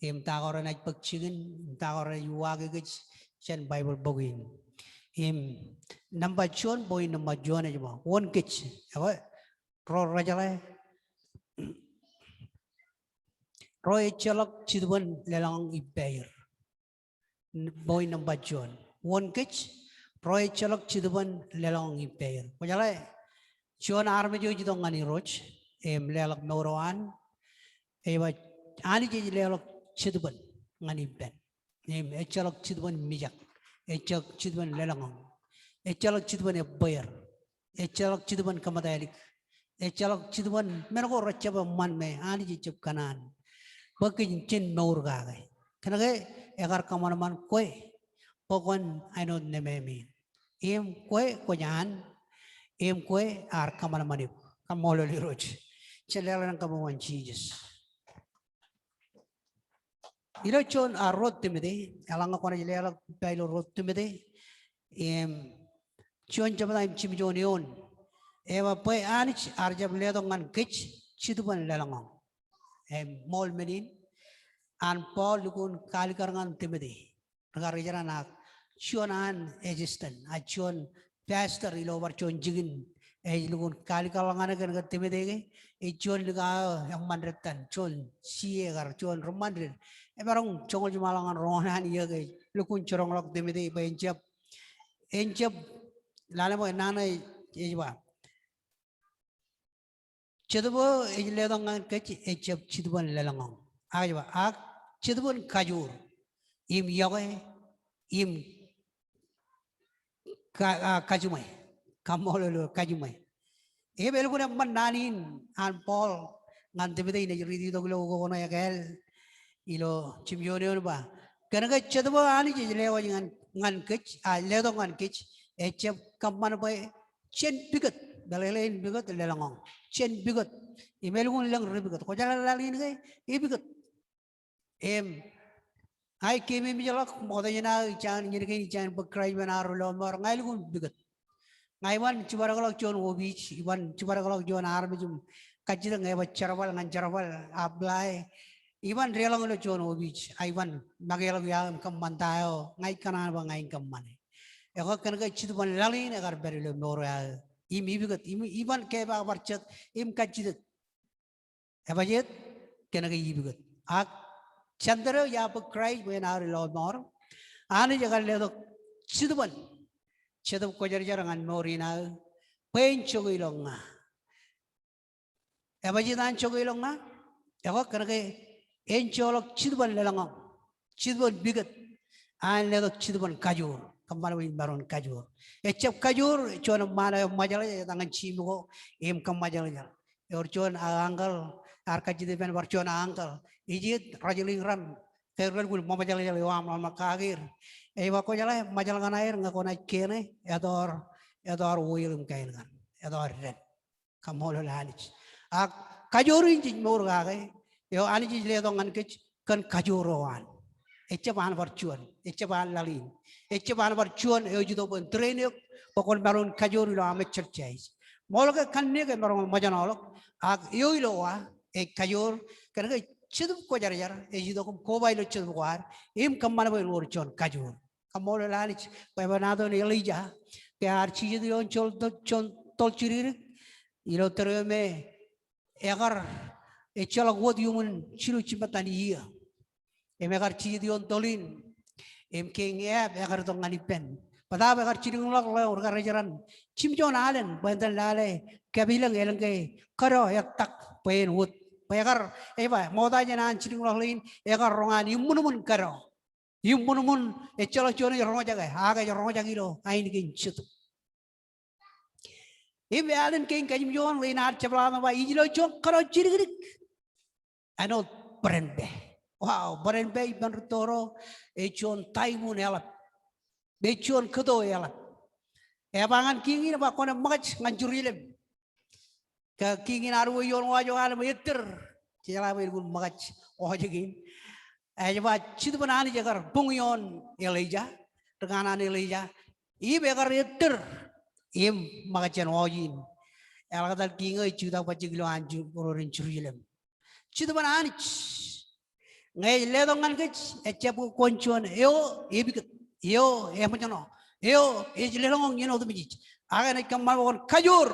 im ta ko renaaj bōk jikin, im ta ko renaaj uwaake kōj jān Baibōḷ bok in. Im nōṃba juon, point nōṃba juon ej ba, wōn kōj. Ekwe, ro rejeḷā, ro ejjeḷọk jetōb in lōḷñọñ ippāer. Point nōṃba juon. Wōn kōj, ro ejjeḷọk jetōb in lōḷñọñ ippāer. Kwōjeḷā, juon armej eo ej itok ñan Irooj im leḷọk mour eo an, ej ba, Anij ej leḷọk jetōb in ñan ippān. Im ejjeḷọk jetōb in mijak. Ejjeḷọk jetōb in lōḷñọñ. Ejjeḷọk jetōb in ebbweer. Ejjeḷọk jetōb in kōmtalik. Ejjeḷọk jetōb in men ko rejjab eṃṃan me Anij ejjab kōṇaan bwe kōj jen mour kake. Kōnke ekar kōṃanṃan kwe bwe kwōn āinwōt nemāmein. Im kwe kwōj an, im kwe ear kōṃanṃan eok. Kaṃṃoolol Irooj. Jen leḷọk elōñ kabuñ ñan Jisōs. Ilo juon, ah, ruo Timote, eḷaññe kwōnaaj leḷọk pā ilo ruo Timote, im, juon jebta im jimjuon eoon. Ej ba bwe Anij ear jab letok ñan kōj jetōb in lōḷñọñ. Im, ṃool men in, an Paul lukkuun kalikkar ñan Timote. Rikaki jeraṃ ak juon an assistant, ak juon pastor ilo bar juon jikin, ej lukkuun kalikkar ñan e kōnke Timote ke, ej juon likao eo eṃṃan dettan, juon C A kar, juon ri ṃanit. Emaroñ joñoul jiṃṃaanḷọk ñan roñoul an iiō ke ej lukkuun jiroñḷọk Timote bwe en jab, en jab, lale bwe naan eo ej ba, Jetōb eo ej letok ñan kōj ejjab jetōb in lōḷñọñ. Ak ej ba, ak jetōb in kajoor, im iọkwe, im ka-, ah, kajiṃwe. Kaṃṃoolol Irooj, kajiṃwe. Im elukkuun eṃṃan naan in an Paul ñan Timote, inaaj riiti tok ilo ukokon eo ekāāl ilo jimjuon eoon ba, kōnke jetōb eo Anij ej lewōj ñan, ñan kōj, ah, letok ñan kōj, ejjab kōṃṃan bwe jen pukot, meḷeḷein pukot, lōḷñọñ. Jen pukot. Im elukkuun lōñ ri pukot. Kwōjeḷā laḷ in ke, epukot. Im, ña ij keememej ḷọk, ṃokta jān aō, ij jañin, iien kein ij jañin bōk Kraist bwe en aō ri lọmọọr, ña elukkuun pukot. Iban jibadekḷọk juon opiij, iban jibadekḷọk juon armej im kajjitōk ñe ej ba jerbal ñan jerbal apply. Iban deḷọñ ilo juon opiij, iban makeḷọk eo aō im kōṃṃan ta eo ña ikōṇaan ba ña in kōṃṃane. Ekwe kōnke jetōb in laḷ in ekar pād ilo mour eo aō im ipikōt, im iban kepaak bar jet im kajjitōk. Ebajeet, kōnke ipikōt. Ak center eo iar bōk Kraist bwe en aō lọmọọr. Anij ekar letok Jetōb in, Jetōb Kwōjarjar ñan mour in aō bwe en jokwe ilo ña. Ebajeet an jokwe ilo ña? Ekwe kōnke en joḷọk Jetōb in lōḷñọñ, Jetōb in pikōt, ak en letok Jetōb in kajoor. Kōṃṃan bwe en maroñ in kajoor. Ejjab kajoor juon eṃṃaan eo eṃōjḷọk, etal ñan jimjuon ko im kōṃṃan jeḷā. Ewōr juon aō uncle, ear kajjitōk ippān bar juon aō uncle. Ej jijet rajlin raṇ, ke relukkuun ṃōṃōjḷọk eo aṃ ḷōmṇak kake er. Ej ba, kwōjeḷā, ṃōjḷọk ṇe aer ñe kwōnaaj kene, etọọr, etọọr oil im kain kaṇ, etọọr dān. Kaṃṃoolol Anij. Ak kajoor in jej mour kake, eo Anij ej letok ñan kōj, kōn kajoor eo an. Ejjab an bar juon, ejjab an laḷ in. Ejjab an bar juon eo ej itok bwe en train eok bwe kwōn maroñ in kajoor ilo aṃ exercise. Ṃool ke kanniōk emaroñ ṃōjṇọḷọk, ak eo ilo wa, ej kajoor, kōnke Jetōb Kwōjarjar ej itok im koba ilo jetōb ko ad im kōṃṃan bwe en wōr juon kajoor. Kaṃṃoolol Anij bwe eban āinwōt Elija, ke ear jijet ioon juon tōl, juon tōl jidikdik ilo tōre eo me ekar, ejjeḷọk wōt iuṃwin jilu jimatan iiō. Im ekar jijet ioon tōl in. Im kein eab ekar itok ñan ippān. Bōtaab ekar jilkinḷọk ḷeo rūkaki ro rej raṇ jimjuon alen bwe en itōn lale kapilōñ elōñ ke kōdọ ettak bwe en wōt. Bwe ekar, ej ba, ṃokta jān an jilkinḷọk ḷein, ekar roñ an iṃōṇōṃōṇ kōdọ. Iṃōṇōṃōṇ, ejjeḷọk juon ej roñjake, ak ej roñjake ilo ainikien Jetōb. Im alen kein kajimjuon ḷein ear jepḷaak im ba, ij lo juon kōdọ jidikdik āinwōt bōdenpā. Wow, bōdenpā ippān rūtto ro ej juon taimon eḷap. Ej juon kōto eḷap. Ej ba ñan kiiñ in, ej ba, kwōn ṃōkaj ñan Jerusalem. Ke kiiñ in ear uwe ioon wōj eo an im ettōr. Jejeḷā bwe elukkuun ṃōkaj wōj kein. Ej ba Jetōb in Anij ekar buñ ioon Elija, rūkanaan Elija. Im ekar ettōr im ṃōkaj jān wōj in. Eḷak etal kiiñ eo ej jutak bajjek ilo an Ju-, ro ren Jerusalem. Jetōb in Anij. Ñe ej letok ñan kōj, ejjab bwe kwōn juon eo epikōt, eo eṃōjṇọ, eo ej lōḷñọñ iien otemjej. Ak enaaj kōṃṃan bwe kwōn kajoor.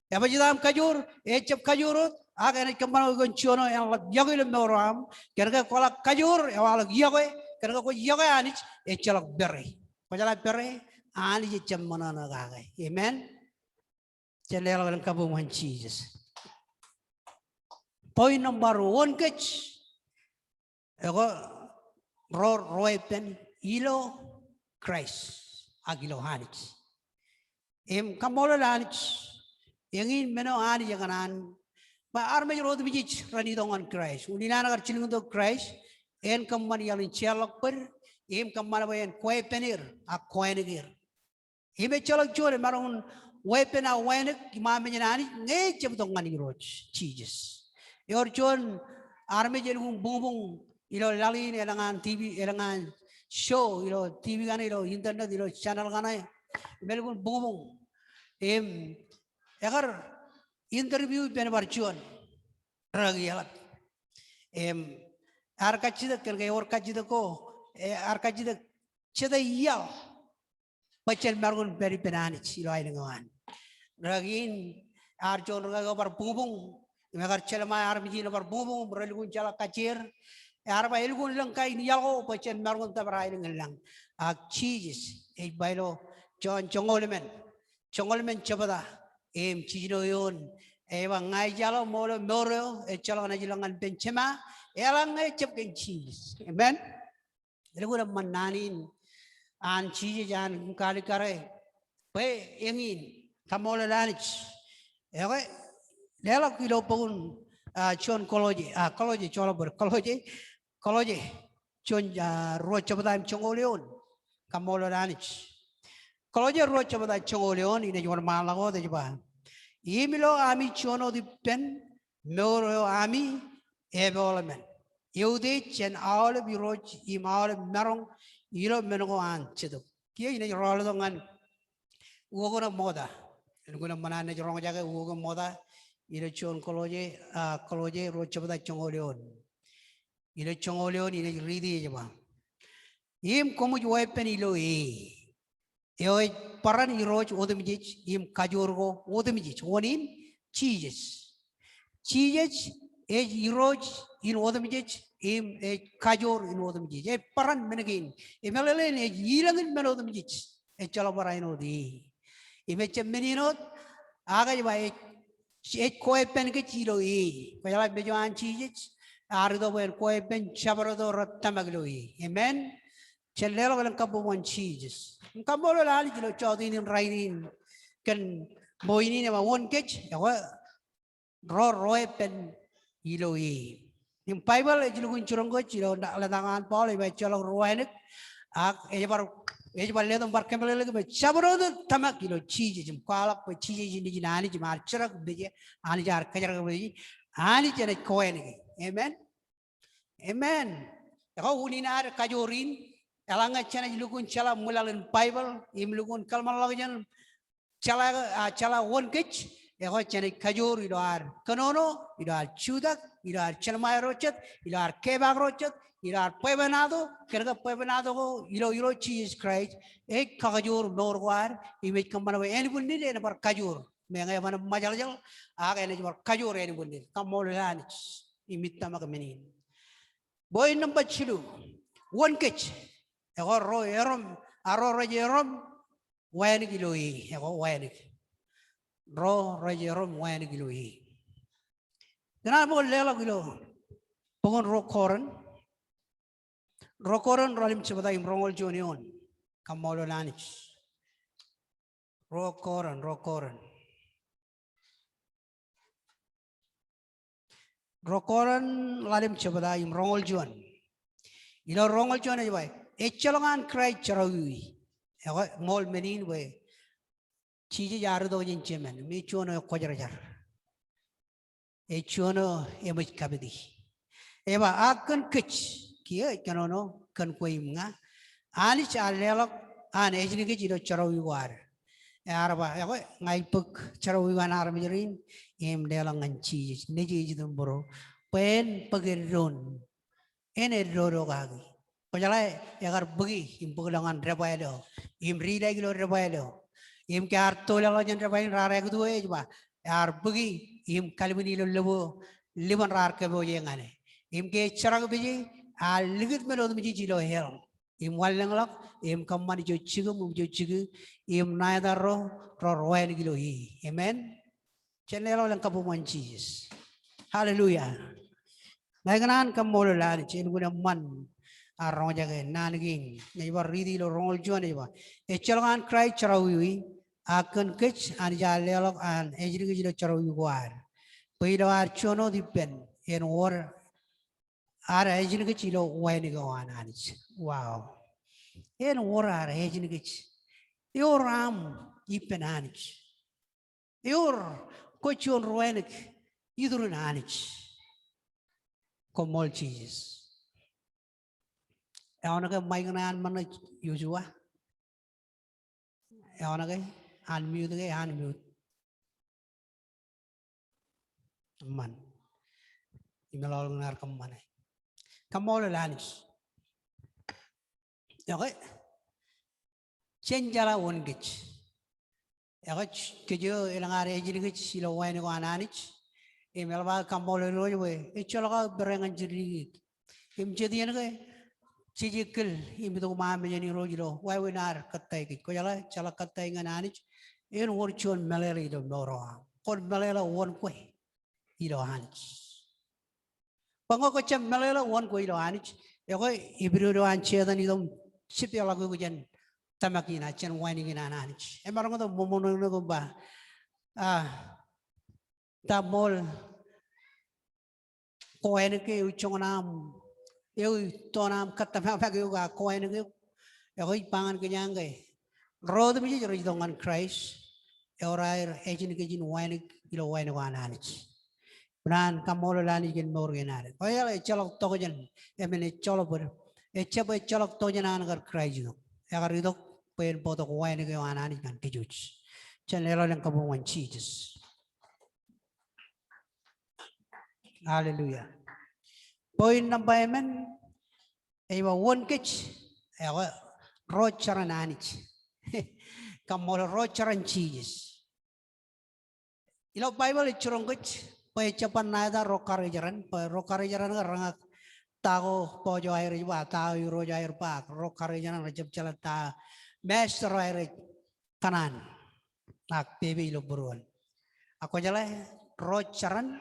Ebajeet aṃ kajoor, ejjab kajoor wōt, ak enaaj kōṃṃan bwe kwōn juon eo enaaj ḷap yokwe ilo mour eo aṃ. Kōnke kwaḷọk kajoor, ewaḷọk yokwe, kōnke kwōj yokwe Anij, ejjeḷọk pere. Kwōjeḷā pere, Anij ejjab ṃōṇōṇō kake. Amen. Jen leḷọk elōñ kabuñ ñan Jisōs. Point number one kōj, ekwe ro ruwaipen ilo Kraist ak ilo Anij. Im kaṃṃoolol Anij, eñin men eo Anij ekōṇaan bwe armej ro otemjej ren itok ñan Kraist. Unin an kar jilkintok Kraist, en kōṃṃan iaḷ in jeorḷọk bōd, im kōṃṃan bwe en kweeppān er ak kwānōk er. Im ejjeḷọk juon emaroñ in weeppān aō wānōk im aō mejān Anij ñe ejjab itok ñan Irooj Jisōs. Ewōr juon armej elukkuun buñbuñ ilo laḷ in elōñ an TV, elōñ an show ilo TV kaṇe, ilo internet, ilo channel kaṇe. Im elukkuun buñbuñ. Im ekar interview ippān bar juon rūkaki eḷap. Im ear kajjitōk, kōnke ewōr kajjitōk ko, e, ear kajjitōk jete iaḷ bwe jen maroñ in pād ippān Anij ilo aelōñ eo an. Rūkaki in, ear juon rūkaki eo bar buñbuñ, im ekar jelṃae armej in bar buñbuñ, im relukkuun jeḷā kajjier. Ear ba elukkuun lōñ kain iaḷ ko bwe jen maroñ in tōpar aelōñ in lañ. Ak Jisōs ej ba ilo Jon joñoul emān, joñoul emān jebta im jiljino eoon, ej ba ña ij iaḷ eo, ṃool eo, mour eo, ejjeḷọk enaaj ilọk ñan ippān Jema, eḷaññe ejjab kōn Jisōs. Amen. Elukkuun eṃṃan naan in an Jisōs an kalikkare bwe eñin. Kaṃṃoolol Anij. Ekwe, leḷọk ilo bok in, ah, juon Kolosse, ah, Kolosse, joḷọk bōd, Kolosse, Kolosse, juon, ah, ruo jebta im joñoul eoon. Kaṃṃoolol Anij. Kolosse ruo jebta joñoul eoon, inaaj wōnṃaanḷọk wōt, ej ba, im ilo ami juon wōt ippān mour eo ami epool emān, eutiej jān aolep irooj im aolep maroñ ilo men ko an Jetōb. Kiiō inaaj rọọl tok ñan uwaak eo ṃokta. Elukkuun eṃṃan an naaj roñjake uwaak eo ṃokta ilo juon Kolosse, ah, Kolosse ruo jebta joñoul eoon. Ilo joñoul eoon inaaj riiti ej ba, im koṃij weeppān ilo e, eo ej bōran Irooj otemjej im kajoor ko otemjej, wōn in? Jisōs. Jisōs ej Irooj in otemjej im ej kajoor in otemjej. Ej bōran men kein. Im meḷeḷein ej ilōñ in men otemjej. Ejjeḷọk bar āinwōt e. Im ejjab men in wōt, ak ej ba ej, ej koweeppān kōj ilo e. Kwōjeḷā mejo an Jisōs ear itok bwe en koweeppān jabdewōt ro rej tōmak ilo e. Amen. Jen leḷọk elōñ kabbokbok ñan Jisōs. Im kaṃṃoolol Anij ilo jota in rainin kōn ṃool in, ej ba wōn kōj? Ekwe, ro rej weeppān ilo e. Im Baibōḷ ej lukkuun jiroñ kōj ilo letak eo an Paul, ej ba ejjeḷọk ri wānōk, ak ej bar, ej bar letok im bar kōmeḷeḷeik bwe jabdewōt ro rej tōmak ilo Jisōs. Im kwaḷọk bwe Jisōs ej Nejin Anij im ear jerak meje, Anij ear kōjerak meje, Anij enaaj kowānōke. Amen. Amen. Ekwe, unin ad kajoor in, eḷaññe jenaaj lukkuun jeḷā ṃwilaḷ in Baibōḷ im lukkuun kōḷmānḷọkjeṇ jeḷā, ah, jeḷā wōn kōj, ekwe jenaaj kajoor ilo ad kōnono, ilo ad jutak, ilo ad jelṃae ro jet, ilo ad kepaak ro jet, ilo ad bwebwenato. Kōnke bwebwenato ko ilo Irooj Jisōs Kraist ej kakajoor mour ko ad im ej kōṃṃan bwe ānbwinnid en bar kajoor. Meñe eban ṃōjḷọk, ak enaaj bar kajoor ānbwinnid. Kaṃṃoolol Anij. Im ij tōmak men in. Point number jilu. Wōn kōj? Ekwe ro erom, a ro rej erom wānōk ilo e. Ekwe wānōk. Ro rej erom wānōk ilo e. Kōn an ṃool leḷọk ilo bok in ruo Korint. Ruo Korint ḷalem jebta im roñoul juon eoon. Kaṃṃoolol Anij. Ruo Korint, ruo Korint. Ruo Korint ḷalem jebta im roñoul juon. Ilo roñoul juon ej ba, ejjeḷọk an Kraist jerọwiwi. Ekwe ṃool men in bwe Jisōs ear itok jān jemān, im ej juon eo kwōjarjar. Ej juon eo eṃōj kapiti. Ej ba, ak kōn kōj, kiiō ej kōnono kōn kwe im ña, Anij ear leḷọk an ejin kōj ilo jerọwiwi ko ad. Ear ba, ekwe ña ij bōk jerọwiwi an armej rein im leḷọk ñan Jisōs, Nejū ej itok būruō, bwe en bōk eddoon. En eddodo kaki. Kwōjeḷā, ekar bōki im bōkḷọk ñan debwāāl eo im dilaik ilo debwāāl eo. Im ke ear tōl ḷọk jān debwāāl in, raar ektuo e, ej ba ear bōki im kalbwin ilo lōb eo, lōb in raar kōpooje ñan e. Im ke ej jerak peje, ear likūt men otemjej ilo hell im wanlōñḷọk im kōṃṃan ijo jikin im ijo jikin im ṇa etan ro, ro rej wānōk ilo e. Amen. Jen leḷọk elōñ kabbokbok ñan Jisōs. Hallelujah. Ña ikōṇaan kaṃṃoolol Anij, elukkuun eṃṃan ad roñjake naan kein. Ña ij bar riiti ilo roñoul juon ej ba, ejjeḷọk an Kraist jerọwiwi, ak kōn kōj Anij ear leḷọk an ejin kōj ilo jerọwiwi ko ad, bwe ilo ad juon wōt ippān en wōr ad ejin kōj ilo wānōk eo an Anij. Wow. En wōr ad ejin kōj. Ewōr aṃ ippān Anij. Ewōr kwōj juon ri wānōk iturin Anij. Koṃṃool Jisōs. Eoon ke mic ṇe an ṃōṇō Joshua? Eoon ke? Unmute ke, unmute. Eṃṃan. Im eḷọk ḷọk ṇe ear kōṃṃane. Kaṃṃoolol Anij. Ekwe, jen jeḷā wōn kōj. Ekwe, kōj eo elōñ ad ejin kōj ilo wānōk eo an Anij. Im eḷap aō kaṃṃoolol Irooj bwe ejjeḷọk aō pere ñan jidik. Im jet iien ke jej kōl im itok ṃaan mejān Irooj ilo wāween ad kōttāik kōj. Kwōjeḷā, jeḷā kōttāik ñan Anij, en wōr juon meḷeḷe ilo mour eo aṃ. Kwōn meḷeḷe wōn kwe ilo Anij. Bwe ñe kwōjjab meḷeḷe wōn kwe ilo Anij, ekwe epidodo an Setan itok im jipḷọk eok jān tōmak in, a jān wānōk in an Anij. Emaroñ ke ṃōṃōṇōṇō im ba, a, ta ṃool kowānōk ke eo joñan aṃ, eo itoon aṃ kōttōmākpak eok, a kowānōk eok? Ekwe ij ba ñan kōj ñan ke ro otemjej rej itok ñan Kraist, ewōr aer ejin kōj in wānōk ilo wānōk eo an Anij. Ikōṇaan kaṃṃoolol Anij kōn mour kein ad. Kwōjeḷā, ejjeḷọk tokjān, emān ejjeḷọk bōd, ejjab ejjeḷọk tokjān an kar Kraist itok. Ekar itok bwe en bōktok wānōk eo an Anij ñan kōjwōj. Jen leḷọk lōñ kabuñ ñan Jisōs. Hallelujah. Point nōṃba emān, ej ba wōn kōj, eo, ro jeran Anij. Kaṃṃoolol, ro jeran Jisōs. Ilo Baibōḷ ej jiroñ kōj bwe ejab bar ṇa etan ro karijeran, bwe ro karijeran ke reñak ta ko bōjjọ aer ej ba, ta ko irooj aer ba, ak ro karijeran rejab jeḷā ta master eo aer ej kōṇaan ak pepe ilo būruon. Ak kwōjeḷā ro jeran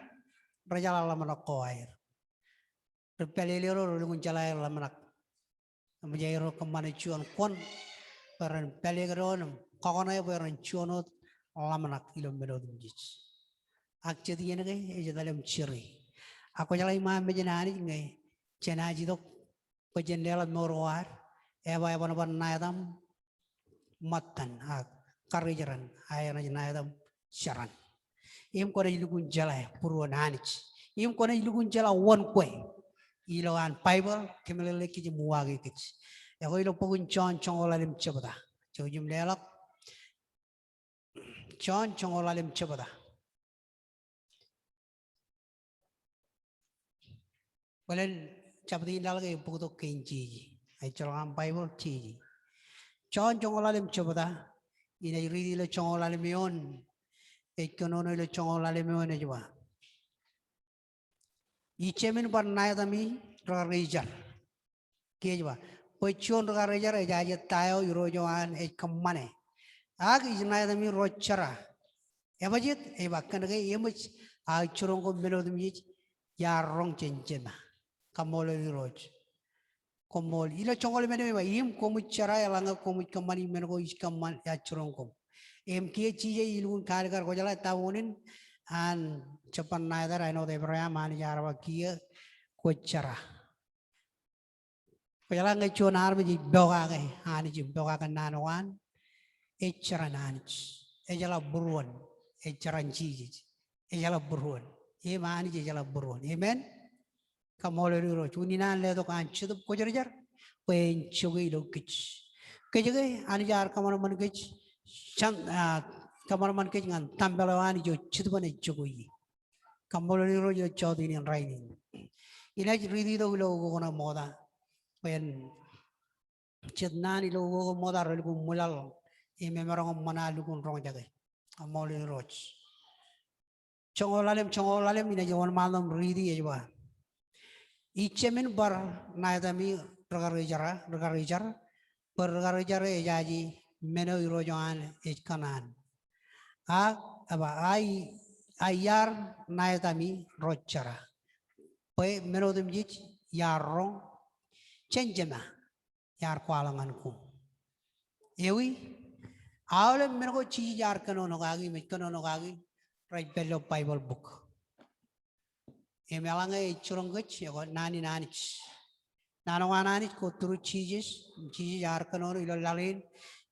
rejeḷā ḷōmṇak ko aer. Ri pālele ro relukkuun jeḷā aer ḷōmṇak. Eṃōj aer kōṃṃane juon kwōn bwe ren pālele doon im kọkoṇe bwe ren juon wōt ḷōmṇak ilo men otemjej. Ak jet iien ke ej etal im jere. Ak kwōjeḷā iṃaan mejān Anij ñe jenaaj itok bwe jen leḷọk mour ko ad, eba eban bar ṇa etaṃ ṃōttan ak karijeran, ak enaaj ṇa etaṃ jeran. Im kwōnaaj lukkuun jeḷā būruon Anij. Im kwōnaaj lukkuun jeḷā wōn kwe. Ilo an Baibōḷ kōmeḷeḷe kōj im uwaake kōj. Ekwe ilo bok in Jon joñoul ḷalem jebta. Jouj im leḷọk. Jon joñoul ḷalem jebta. Bōlen jabdewōt in laḷ ke ebōktok kein jeje. Ejjeḷọk aṃ Baibōḷ jeje. Jon joñoul ḷalem jebta, inaaj riiti ilo joñoul ḷalem eoon. Ej kōnono ilo joñoul ḷalem eoon ej ba, ij jāmin bar ṇa etaṃ ri karijer. Kiiō ej ba, bwe juon ri karijer ejaje ta eo irooj eo an ej kōṃṃane. Ak ij ṇa etaṃ ro jera. Ebajeet? Ej ba kōnke eṃōj aō jiroñ ko men otemjej iar roñ jān Jema. Kaṃṃoolol Irooj. Koṃṃool. Ilo joñoul ḷalem eoon ej ba, im koṃij jera eḷaññe koṃij kōṃṃani men ko ij kōṃṃan, iar jiroñ koṃ. Im kiiō Jisōs ej lukkuun kaalikkar, kwōjeḷā ta unin an jab bar ṇa etan āinwōt Ebream, Anij ear ba kiiō kwōj jera. Kwōjeḷā ñe juon armej ej pokake Anij im pokake naan ko an, ej jeran Anij. Ejeḷā būruon, ej jeran Jisōs. Ejeḷā būruon. Im Anij ejeḷā būruon. Amen. Kaṃṃoolol Irooj. Unin an letok an Jetōb Kwōjarjar bwe en jokwe ilo kōj. Kōj ke Anij ear kōṃanṃan kōj, jen, ah, kōṃanṃan kōj ñan tempel eo an ijo jetōb eo ej jokwe ie. Kaṃṃoolol Irooj ilo jota in rainin. Inaaj riiti tok ilo ukok ṇe ṃokta. Bwe en jet naan ilo ukok eo ṃokta relukkuun ṃwilaḷ im emaroñ ṃōṇa lukkuun roñjake. Kaṃṃoolol Irooj. Joñoul ḷalem, joñoul ḷalem, inaaj wōnṃaanḷọk im riiti ej ba, ij jāmin bar ṇa etaṃ ri karijer, ri karijer, bwe ri karijer ejaje men eo irooj eo an ej kōṇaan. Ak eba, a, a iar ṇa etaṃ ro jera, bwe men otemjej iar roñ jān Jema iar kwaḷọk ñan koṃ. Ewi, aolep men ko Jisōs ear kōnono kaki, im ej kōnono kaki, rej pād ilo Baibōḷ bok. Im eḷaññe ej jiroñ kōj, ekwe naan in Anij. Naan ko an Anij ko through Jisōs, im Jisōs ear kōnono ilo laḷ in,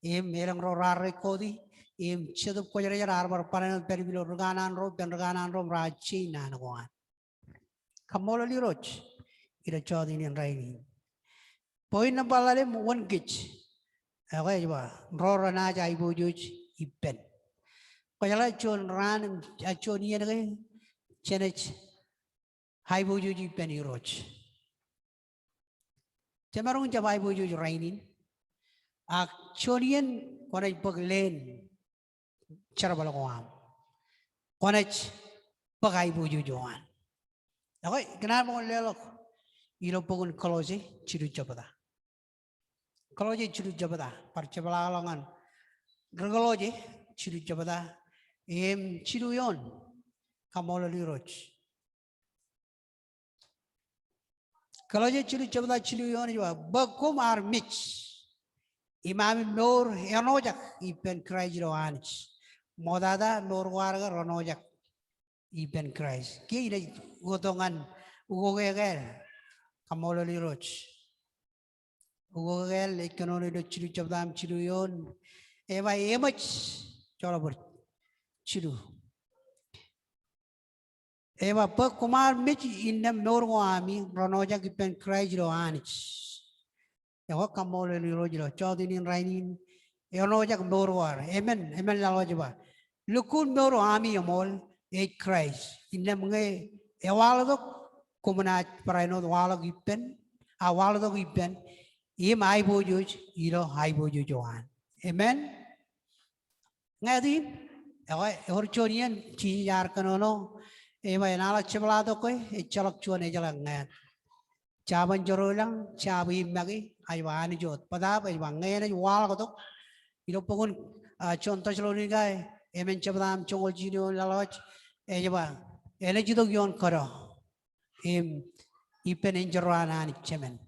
im elōñ ro raar record e, im Jetōb Kwōjarjar ear bar ban āinwōt pād ilo ri kanaan ro, ippān ri kanaan ro, im raar jān naan ko an. Kaṃṃoolol Irooj. Ilo jota in rainin. Point number ḷalem, wōn kōj. Ekwe ej ba, ro renaaj aiboojoj ippān. Kwōjeḷā juon raan, ah, juon iien ke jenaaj aiboojoj ippān Irooj. Jemaroñ in jab aiboojoj rainin. Ak juon iien kwōnaaj bōk leen jerbal ko aṃ. Kwōnaaj bōk aiboojoj eo an. Ekwe, ikōṇaan bwe kwōn leḷọk ilo bok in Kolosse jilu jebta. Kolosse jilu jebta, bar jepḷaakḷọk ñan ri Kolosse jilu jebta, im jilu eoon. Kaṃṃoolol Irooj. Kolosse jilu jebta jilu eoon ej ba, bwe koṃ ar mej im ami mour eṇojak ippān Kraist ilo Anij. Ṃoktata mour ko ad ke reṇojak ippān Kraist. Kiiō inaaj itok ñan ukok ekāāl. Kaṃṃoolol Irooj. Ukok ekāāl ej kōnono ilo jilu jebta im jilu eoon. Ej ba eṃōj, joḷọk bōd, jilu. Ej ba bwe koṃ ar mej innām mour ko ami reṇojak ippān Kraist ilo Anij. Ekwe kaṃṃoolol Irooj ilo jota in rainin, Eoon eo ejjab mour ko ad. Amen, amen, laḷ eo ej ba. Lukkuun mour eo ami eṃool, ej Kraist. Innām ñe ewaḷọk tok, koṃ naaj barāinwōt waḷọk ippān, a waḷọk tok ippān, im aiboojoj ilo aiboojoj eo an. Amen. Ñāāt in, ekwe, ewōr juon iien Jisōs ear kōnono, ej ba enaḷọk jepḷaak tok ke, ejjeḷọk juon ejeḷā ñāāt. Jab en jero ilañ, jab im make, ej ba Anij wōt. Bōtaab, ej ba ñe enaaj waḷọk tok ilo bok in, ah, Juon Tessalonika, emān jebta im joñoul jiljino laḷ eo ej, ej ba, enaaj itok ioon kōdọ. Im, ippān enjeḷ ro an Anij Jemān.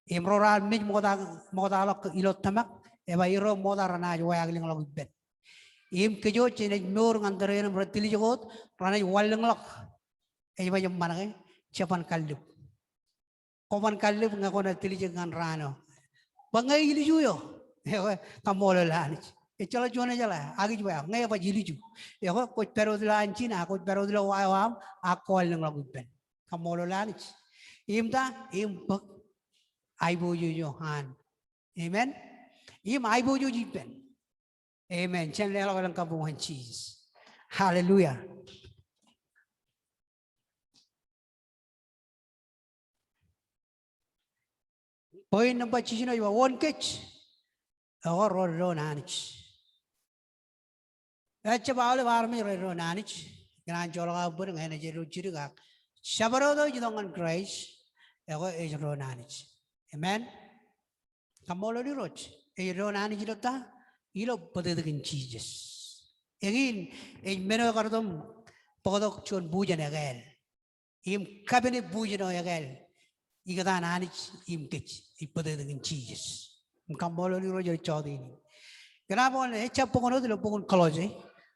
Im ro raar mej ṃokta, ṃoktaḷọk ilo tōmak, ej ba erro ṃokta renaaj weaḷḷọk ippān. Im kōj wōj jenaaj mour ñan tōre in im rej tiljek wōt, renaaj wanlōñḷọk. Ej ba eṃṃan ke, jeban kallib. Koban kallib ñe kwōnaaj tiljek ñan raan eo. Bwe ñe ilju eo. Ekwe, kaṃṃoolol Anij. Ejjeḷọk juon ejeḷā, ak ij ba, ñe ebaj ilju. Ekwe, kwōj pād wōt ilo anjin, ak kwōj pād wōt ilo wa eo aṃ, ak kwō wanlōñḷọk ippān. Kaṃṃoolol Anij. Im ta, im bōk aiboojoj eo an. Amen. Im aiboojoj ippān. Amen. Jen leḷọk elōñ kabuñ ñan Jisōs. Hallelujah. Point nōṃba jiljino ej ba wōn kōj. Ekwe ro doon Anij. Ejjab aolep armej ro doon Anij. Ikōṇaan joḷọk aō bōd ñe enaaj eddo jidik ak jabdewōt eo ej itok ñan Kraist, ekwe ej doon Anij. Amen. Kaṃṃoolol Irooj, ej doon Anij ilo ta, ilo bōtōktōkin Jisōs. Eñin, ej men eo ekar itok im bōktok juon bujen ekāāl. Im kapene bujen eo ekāāl. Ikōtaan Anij im kōj, ej bōtōktōkin Jisōs. Im kaṃṃoolol Irooj ilo jota in. Kōnke ejjab bok in wōt ilo bok in Kolosse,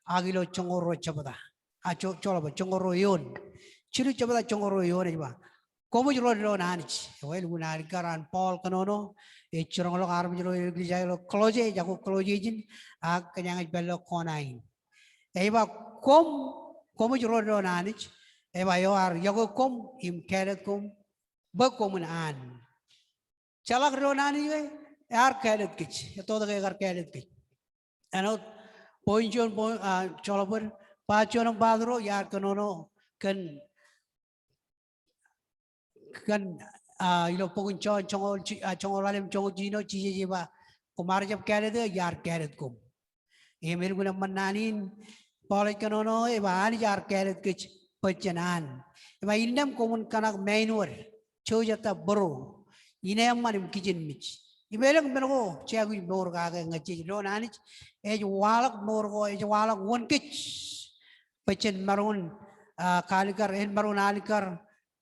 ak ilo joñoul ruo jebta. A jo-, joḷọk bwe joñoul ruo eoon. Jilu jebta joñoul ruo eoon ej ba. Koṃij ro doon Anij. Ekwe, lukkuun alikkar an Paul kōnono, ej jiroñḷọk armej ro eklejia ilo Kolosse, jako Kolosse in, ak kōjeañ ej pād ilo Kona in. Ej ba koṃ, koṃij ro doon Anij, ej ba eo ear yokwe koṃ, im kāālōt koṃ, bwe koṃwin an. Jeḷak doon Anij ke, ear kāālōt kōj, etto ke ekar kāālōt kōj. Āinwōt, point juon point, ah, joḷọk bōd, part juon im part ruo, iar kōnono, kōn kōn, ah, ilo bok in Jon joñoul, ah, joñoul ḷalem joñoul jiljino Jisōs ej ba, koṃ ar jab kāālōt eō, iar kāālōt koṃ. Im elukkuun eṃṃan naan in, Paul ej kōnono ej ba Anij ear kāālōt kōj bwe jen an. Ej ba innām koṃwin kōṇak māinwōd, jouj ettā būruo, ine eṃṃan im kijenmej. Im elōñ men ko, jeaikuj mour kake ñe jej doon Anij, ej waḷọk mour ko, ej waḷọk wōn kōj. Bwe jen maroñ in, ah, kaalikkar, en maroñ in alikkar,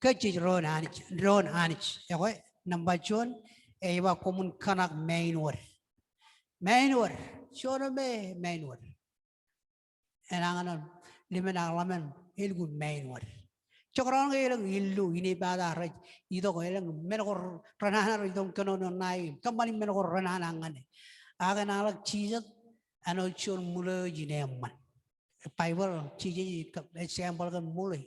kōj jej doon Anij, doon Anij. Ekwe, nōṃba juon, ej ba koṃwin kōṇak māinwōd. Māinwōd, juon eo me māinwōd. Enañin lemmen ak ḷōmmen, elukkuun māinwōd. Jekdọọn ke elōñ illu, inepata rej itok, elōñ men ko renana rej itok kōnono ṇae, kōṃṃani men ko renana ñan e. Ak enañḷọk Jisōs, āinwōt juon ṃuḷe eo ej ine eṃṃan. Baibōḷ, Jisōs ej example kōn ṃuḷe.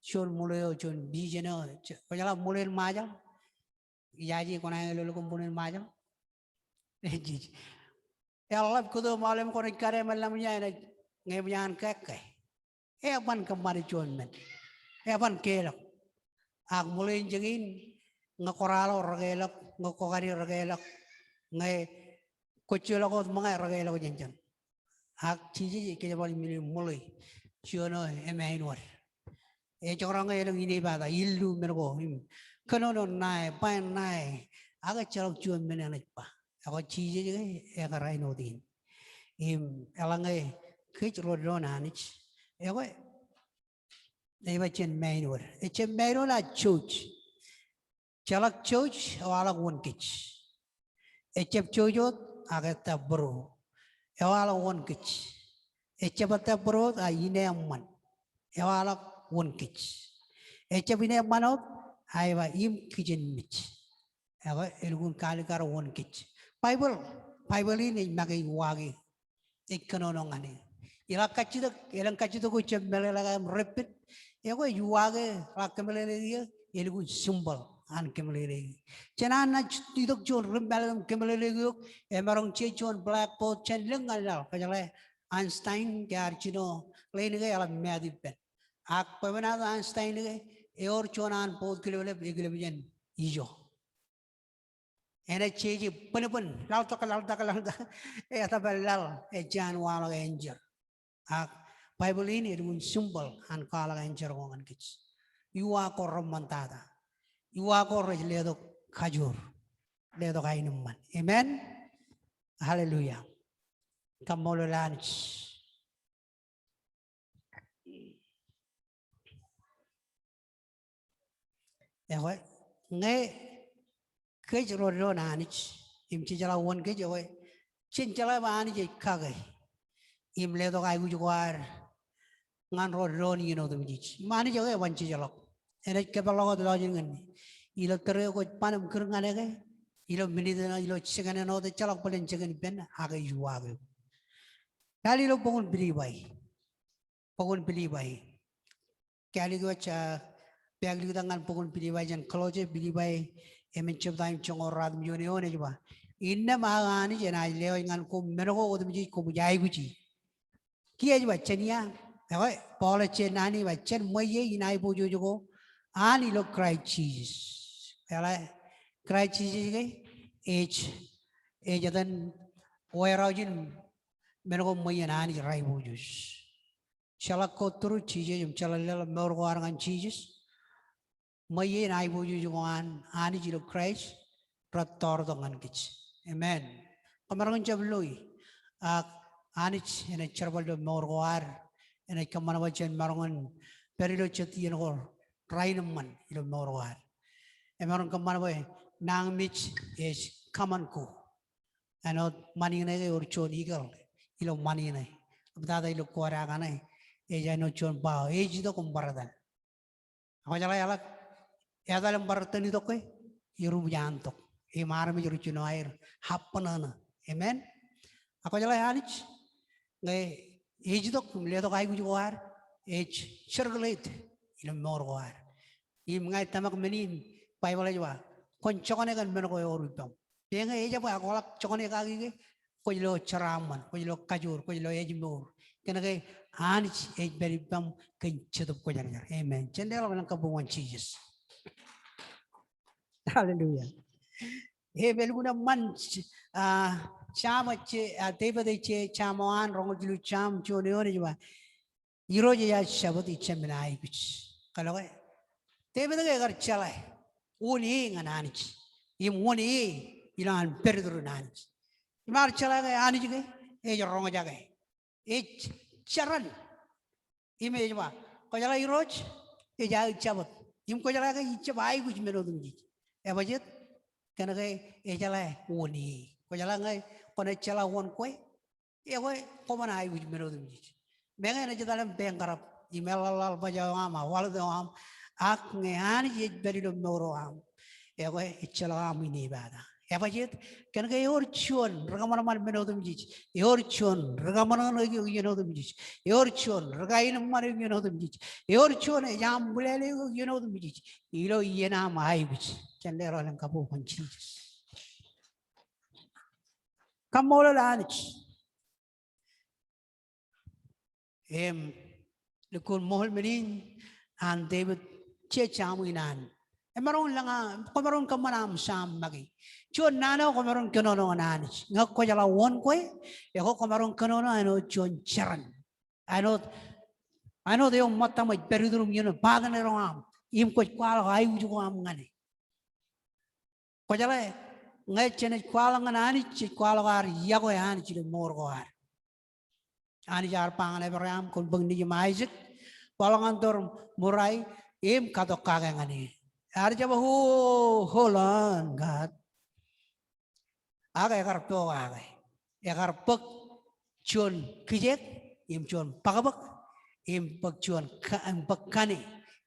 Juon ṃuḷe eo, juon vision eo, kwōjeḷā ṃuḷe in Ṃajeḷ? Ijaje kwōnaaj lolok im ṃuḷe in Ṃajeḷ? Eḷap kōto ṃaḷem kwōnaaj kade ṃōḷ ḷọk ia, enaaj ñe eṃōj an kake. Eban kōṃṃane juon men. Eban kelọk. Ak ṃuḷe in jikin, ñe kwō ralo rekelọk, ñe kwō kadi rekelọk, ñe kwōjjeḷọk wōt ṃōñā rekelọk jān jen. Ak Jisōs ej kōjparok men in ṃuḷe, juon eo emāinwōd. Ejekdọọn ke elōñ inepata, illu men ko, im kōnono ṇae, ba ṇae, ak ejjeḷọk juon men enaaj ba. Ekwe Jisōs ke ekar āinwōt in. Im eḷaññe kōj ro doon Anij, ekwe, ej ba jen māinwōd. Ejjab māinwōd ak jouj. Jeḷak jouj, ewaḷọk wōn kōj. Ejjab jouj wōt, ak ettā būruo. Ewaḷọk wōn kōj. Ejjab ettā būruo wōt, ak ine eṃṃan. Ewaḷọk wōn kōj. Ejjab ine eṃṃan wōt, ak ej ba im kijenmej. Ekwe, elukkuun kaalikkar wōn kōj. Baibōḷ, Baibōḷ in ej make uwaake. Ej kōnono ñan e. Ilo kajjitōk, elōñ kajjitōk ko jab meḷeḷe ke im reppen. Ekwe ej uwaake, ḷak kōmeḷeḷeik eō, elukkuun simple. an kōmeḷeḷeik. Jān an naaj itok juon ri mālōtlōt im kōmeḷeḷeik eok, emaroñ je juon blackboard jān lōñ ñan laḷ. Kwōjeḷā Einstein ke ear jino ḷein ke eḷap math ippān. Ak bwebwenato Einstein ke ewōr juon an board kilep, kilep, ekilep jān ijo. Enaaj jeje bōnbōn, laḷtak, laḷtak, laḷtak, etōpar laḷ, ejja an waḷọk answer. Ak Baibōḷ in elukkuun simple an kwaḷọk answer ko ñan kōj. Uwaak ko reṃṃantata. Uwaak ko rej letok kajoor, letok aenōṃṃan. Amen. Hallelujah. Kaṃṃoolol Anij. Ekwe, ñe kōj ro doon Anij im jejeḷā wōn kōj, ekwe jen jeḷā bwe Anij ej kake im letok aikuj ko ad ñan ro doon iien otemjej. Im Anij ekwe eban jejeḷọk. Enaaj kōpeḷḷọk wōt lọjilñan ilo tōre eo kwōj ban im kūr ñan e ke ilo minit ṇe, ilo jekōṇ ṇe wōt, ejjeḷọk bōlen jekōṇ ippān, ak ej uwaak eok. Lale ilo bok in Pilippai. Bok in Pilippai. Kāālōt wōj, ah, pāāklik tok ñan bok in Pilippai jān Kolosse, Pilippai emān jebta im joñoul ruatimjuon eoon ej ba, innām aō Anij enaaj lewōj ñan koṃ men ko otemjej koṃij aikuji. Kiiō ej ba jān ia? Ekwe Paul ej naan in ba jān ṃweiie in aiboojoj ko an ilo Kraist Jisōs. Eḷaññe Kraist Jisōs ke ej, ej etan wōr eo jān men ko ṃweien Anij rej aiboojoj. Jeḷā ko through Jisōs im jeḷā leḷọk mour ko ad ñan Jisōs, ṃweien aiboojoj ko an Anij ilo Kraist rej toortok ñan kōj. Amen. Kwōmaroñ in jab loi, ak Anij enaaj jerbal ilo mour ko ad, enaaj kōṃṃan bwe jen maroñ in pād ilo jet iien ko rainōṃṃan ilo mour ko ad. Emaroñ kōṃṃan bwe nañinmej ej come and go. Āinwōt ṃani ṇe ke ewōr juon eagle ilo ṃani ṇe. Ḷaptata ilo kuwada kaṇe, ej āinwōt juon bao, ej itok im bar etal. Ak kwōjeḷā eḷak etal im bar tōn itok ke, erup iaan tok. Im armej rej jino aer happeṇōṇō. Amen. Ak kwōjeḷā Anij ñe ej itok im letok aikuj ko ad, ej circulate ilo mour ko ad. Im ña ij tōmak men in Baibōḷ ej ba, kwōn jokwane kōn men ko ewōr ippaṃ. Bwe ñe ejab aō kwaḷọk jokwane kaki ke, kwōj lo jeraaṃṃan, kwōj lo kajoor, kwōj lo ājmour. Kōnke Anij ej pād ippaṃ kōn Jetōb Kwōjarjar. Amen. Jen leḷọk elōñ kabbokbok ñan Jisōs. Hallelujah. Im elukkuun eṃṃan, ah, Sam ej, ah, Devid ej Sam eo an, roñoul jilu Sam juon eoon ej ba, Irooj ej aō Jabōt, ij jab men aikuj. Kwōlo ke? Devid ke ekar jeḷā wōn e ñan Anij im wōn e ilowaan pād iturūṃ Anij. Im ear jeḷā ke Anij ke ej roñjake, ej jeran. Im ej ba, kwōjeḷā Irooj ej aō Jabōt. Im kwōjeḷā ke ij jab aikuj men otemjej. Ebajjeet? Kōnke ejeḷā wōn e. Kwōjeḷā ñe kwōnaaj jeḷā wōn kwe, ekwe kwōban aikuj men otemjej. Meñe enaaj etal im peñkarap im eḷḷaḷḷaḷ baj eo aṃ, a wallet eo aṃ, ak ñe Anij ej pād ilo mour eo aṃ, ekwe ejjeḷọk aṃ inepata. Ebajjeet? Kōnke ewōr juon ri kōṃanṃan men otemjej. Ewōr juon ri kōṃanṃan eok iien otemjej. Ewōr juon ri kaenōṃṃan eok iien otemjej. Ewōr juon ej aṃ bulele eok iien otemjej. Ilo iien aṃ aikuj. Jen leḷọk elōñ kabbokbok ñan Jisōs. Kaṃṃoolol Anij. Im lukkuun ṃool men in an Devid, je Sam in an. Emaroñ in lōñ aṃ, kwōmaroñ in kōṃṃan aṃ Sam make. Juon naan eo kwōmaroñ in kōnono ñan Anij. Ñe kwōjeḷā wōn kwe, ekwe kwōmaroñ in kōnono āinwōt juon jeran. Āinwōt, āinwōt eo ṃōttaṃ ej pād iturūṃ iien, partner eo aṃ. Im kwōj kwaḷọk aikuj ko aṃ ñan e. Kwōjeḷā, ñe jenaaj kwaḷọk ñan Anij, jej kwaḷọk ad yokwe Anij ilo mour ko ad. Anij ear ba ñan Ebream, kwōn bōk nejiṃ Aisak, bōkḷọk ñan tour Morai, im katok kake ñan e. Ear jab ba, oh, hold on, God. Ak ekar pokake. Ekar bōk juon kijek, im juon bōkbōk, im bōk juon ka-, im bōk kane,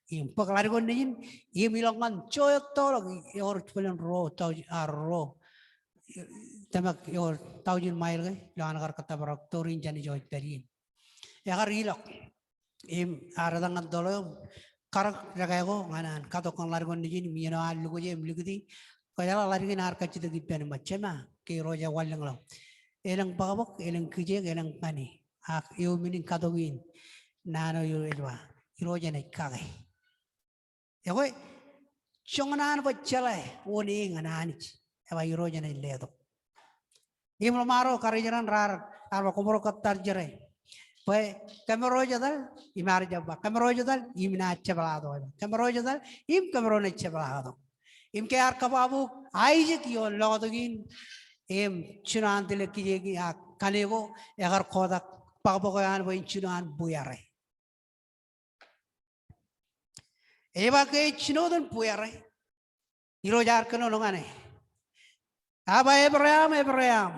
im bōk ḷadik ko nejin, im ilọk ñan joḷọk, ewōr bōlen ruo, tọujin, a, ruo, tōmak ewōr tọujin mail ke, ilowaan kar kōttōpar tok tour in jān ijo ej pād in. Ekar ilọk. Im ear etal ñan toḷ eo, karōk dekā ko ñan an katok kōn ḷadik eo nejin im iien eo an lukwōj im likūti. Kwōjeḷā ḷadik in ear kajjitōk ippān im ba, Jema, ke Irooj ej wanlōñḷọk. Elōñ bōkbōk, elōñ kijeek, elōñ kani. Ak eō men in katok in naan eo ej ba, Irooj enaaj kake. Ekwe, joñan an bwe jeḷā wōn e ñan Anij, ej ba Irooj enaaj letok. Im ḷōṃaro, karijeran raar, raar ba koṃro kōttar jere. Bwe kōmro ej etal, im ear jab ba, kōmro ej etal, im naaj jepḷaaktok. Kōmro ej etal, im kōmro naaj jepḷaaktok. Im ke ear kōbabuk Aisak ioon lọktok in, im jino an tile kijeek ak kani ko, ekar kotak bōkbōk eo an bwe en jino an bwiare. Ej ba ke ej jino wōt en bwiare, Irooj ear kōnono ñan e. Ear ba, Ebream, Ebream,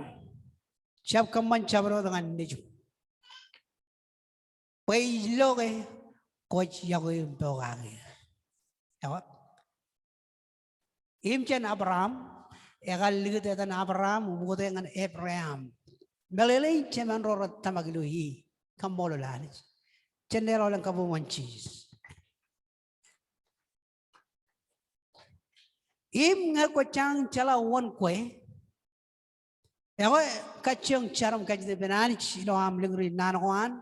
jab kōṃṃan jabdewōt ñan nejiṃ. Bwe ij lo ke kwōj yokwe im pokake. Ewa. Im jān Abram, ekar likūt etan Abram ukōte ñan Ebream. Meḷeḷein jemān ro rej tōmak ilo e. Kaṃṃoolol Anij. Jen leḷọk lōñ kabuñ ñan Jisōs. Im ñe kwō jañin jeḷā wōn kwe, ekwe kajjioñ jar im kajjitōk ippān Anij ilo aṃ lōñ ri naan ko an,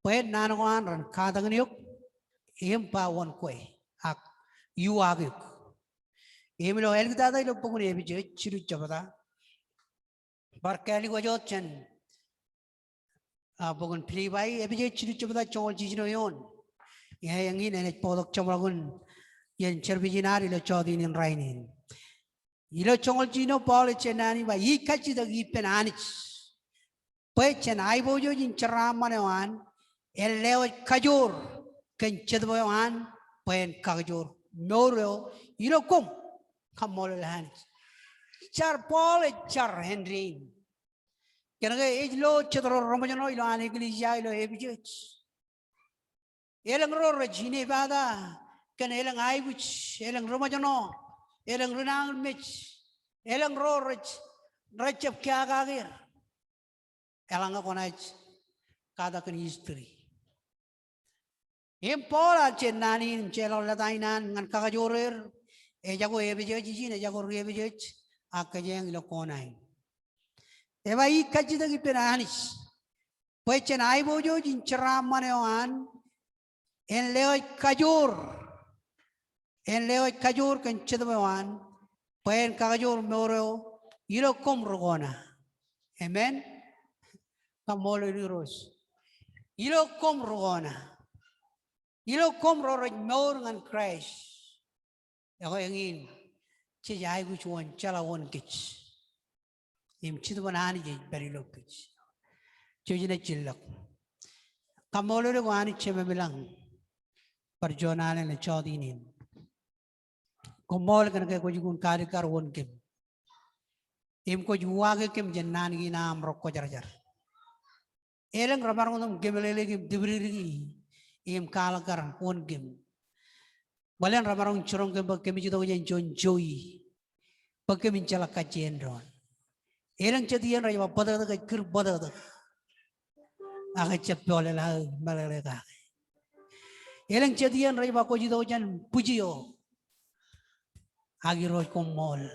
bwe naan ko an ren katakin eok, im ba wōn kwe, ak iuwaak eok. Im ilo āliktata ilo bok in Epesōs jilu jebta, bar kāālik wōt jān, ah, bok in Pilippai, Epesōs jilu jebta joñoul jiljino eoon. Eñin enaaj bōktok jeṃḷọkin iien service in ad ilo jota in rainin. Ilo joñoul jiljino Paul ej naan in ba, ij kajjitōk ippān Anij bwe jān aiboojoj in jeraaṃṃan eo an, en lewōj kajoor kōn jetōb eo an, bwe en kakijoor mour eo ilo koṃ. Kaṃṃoolol Anij. Jar Paul ej jar āindein. Kōnke ej lo jet ro reṃōjṇọ ilo an eklejia ilo Epesōs. Elōñ ro rej inepata kōn elōñ aikuj, elōñ reṃōjṇọ, elōñ ri nañinmej, elōñ ro rej, rej jab kakaer. Eḷaññe kwōnaaj katak kōn history. Im Paul ear jen naan in im jeorḷọk leta in an ñan kakajoor er, ejako Epesōs ijin, ejako ri Epesōs, ak kōjeañ ilo kona in. Ej ba ij kajjitōk ippān Anij bwe jān aiboojoj in jeraaṃṃan eo an, en lewōj kajoor, en lewōj kajoor kōn jetōb eo an, bwe en kakijoor mour eo ilo koṃ ri kona. Amen. Kaṃṃoolol Irooj. Ilo koṃ ri kona. Ilo koṃ ro rej mour ñan Kraist. Ekwe eñin, jej aikuj wōn, jeḷā wōn kōj. Im Jetōb an Anij ej pād ilo kōj. Jej naaj jillọk. Kaṃṃoolol eok Anij Jemem ilañ. Bar juon alen ilo jota in. Koṃṃool kōn ke kwōj lukkuun kaalikkar wōn kōm. Im kwōj uwaake kōm jān naan kein aṃ ro kwōjarjar. Elōñ remaroñ tok im kōmeḷeḷeiki im tipdikdiki im kaalikkar wōn kōm. Bōlen remaroñ jiroñ kōm bwe kōmij itok jān juon jowi bwe kōmin jeḷā kajjien doon. Elōñ jet iien rej ba bōtōktōk ej kūr bōtōktōk. Ak ejjab poḷeḷe aō meḷeḷe kake. Elōñ jet iien rej ba kwōj itok jān bwij eo. Ak Irooj koṃṃool.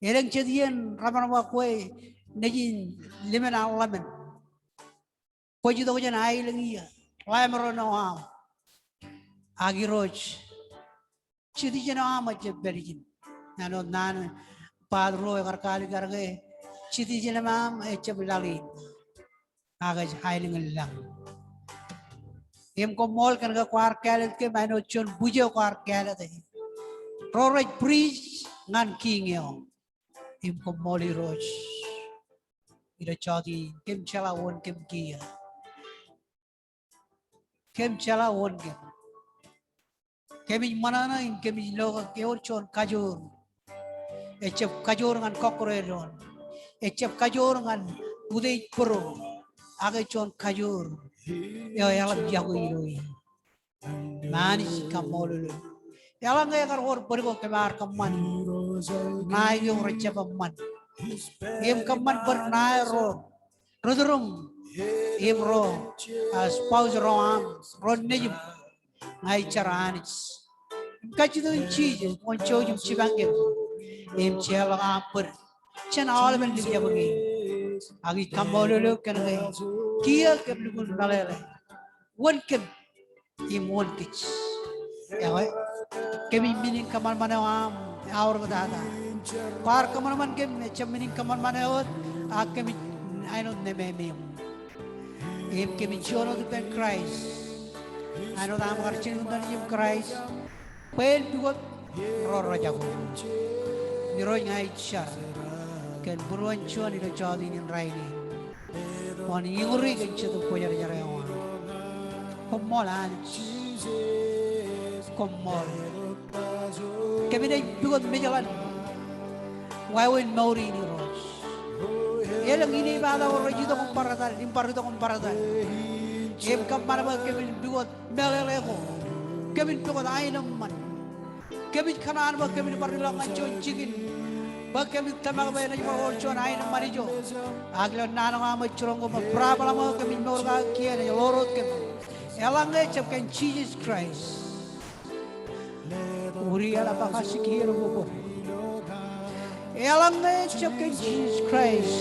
Elōñ jet iien remaroñ ba kwe nejin lemān an ḷemān. Kwōj itok jān aelōñ iiō, ḷaemro eo aṃ. Ak Irooj, citizen eo aṃ ejjab pād ijin. Naan eo, naan, part ruo ekar kaalikkar ke citizen eo aṃ ejjab laḷ in. Ak ej aelōñ in lañ. Im koṃṃool kōn ke kwaar kāālōt kōm āinwōt juon bwij eo kwaar kāālōte. Ro rej bwij ñan kiiñ eo. Im koṃṃool Irooj. Ilo jota in, kōm jeḷā wōn kōm kiiō. Kōm jeḷā wōn kōm. Kōmij ṃōṇōṇō im kōmij lo ke ewōr juon kajoor. Ejjab kajoor ñan kọkkure doon. Ejjab kajoor ñan utiej bōro. Ak ej juon kajoor eo eḷap yokwe ilo e. Anij kaṃṃoolol eok. Eḷaññe ekar wōr bōd ko kōm ar kōṃṃan ṇae eo rej jab eṃṃan. Im kōṃṃan bōd ṇae ro ri turuṃ im ro, ah, spouse ro aṃ, ro nejūṃ. Ña ij jar Anij. Im kajjitōk in Jisōs, kwōn jouj im jipañ kōm im jeorḷọk aṃ bōd jān aolepen lijjab in. Ak ij kaṃṃoolol eok kōn ke kiiō kōm lukkuun meḷeḷe wōn kōm im wōn kōj. Ekwe, kōmij men in kōṃanṃan eo aṃ aorōk tata. Kwaar kōṃanṃan kōm, ejjab men in kōṃanṃan eo wōt, ak kōmij āinwōt nemāmeaṃ. Im kōmij juon wōt ippān Kraist. Āinwōt aṃ kar jilkintok Anij im Kraist bwe en pukot ro rejako. Irooj, ña ij jar kōn būruon juon ilo jota in rainin. Kwōn iñuri kōn Jetōb Kwōjarjar eo aṃ. Koṃṃool Anij. Koṃṃool. Kōmij pukot mejḷan wāween mour in, Irooj. Elōñ inepata ko rej itok im bar etal, im bar itok im bar etal. Im kōṃṃan bwe kōmin pukot meḷeḷe ko. Kōmin pukot aenōṃṃan. Kōmij kōṇaan bwe kōmin bar ilọk ñan juon jikin bwe kōmin tōmak bwe enaaj bar wōr juon aenōṃṃan ijo. Ak ilo naan ko aṃ ej jiroñ kōm bwe problem eo kōmij mour kake kien ej ḷoor wōt kōm. Eḷaññe ejjab kōn Jisōs Kraist. Uri ala bakasik hiero bubur. Eḷaññe ejjab kōn Jisōs Kraist,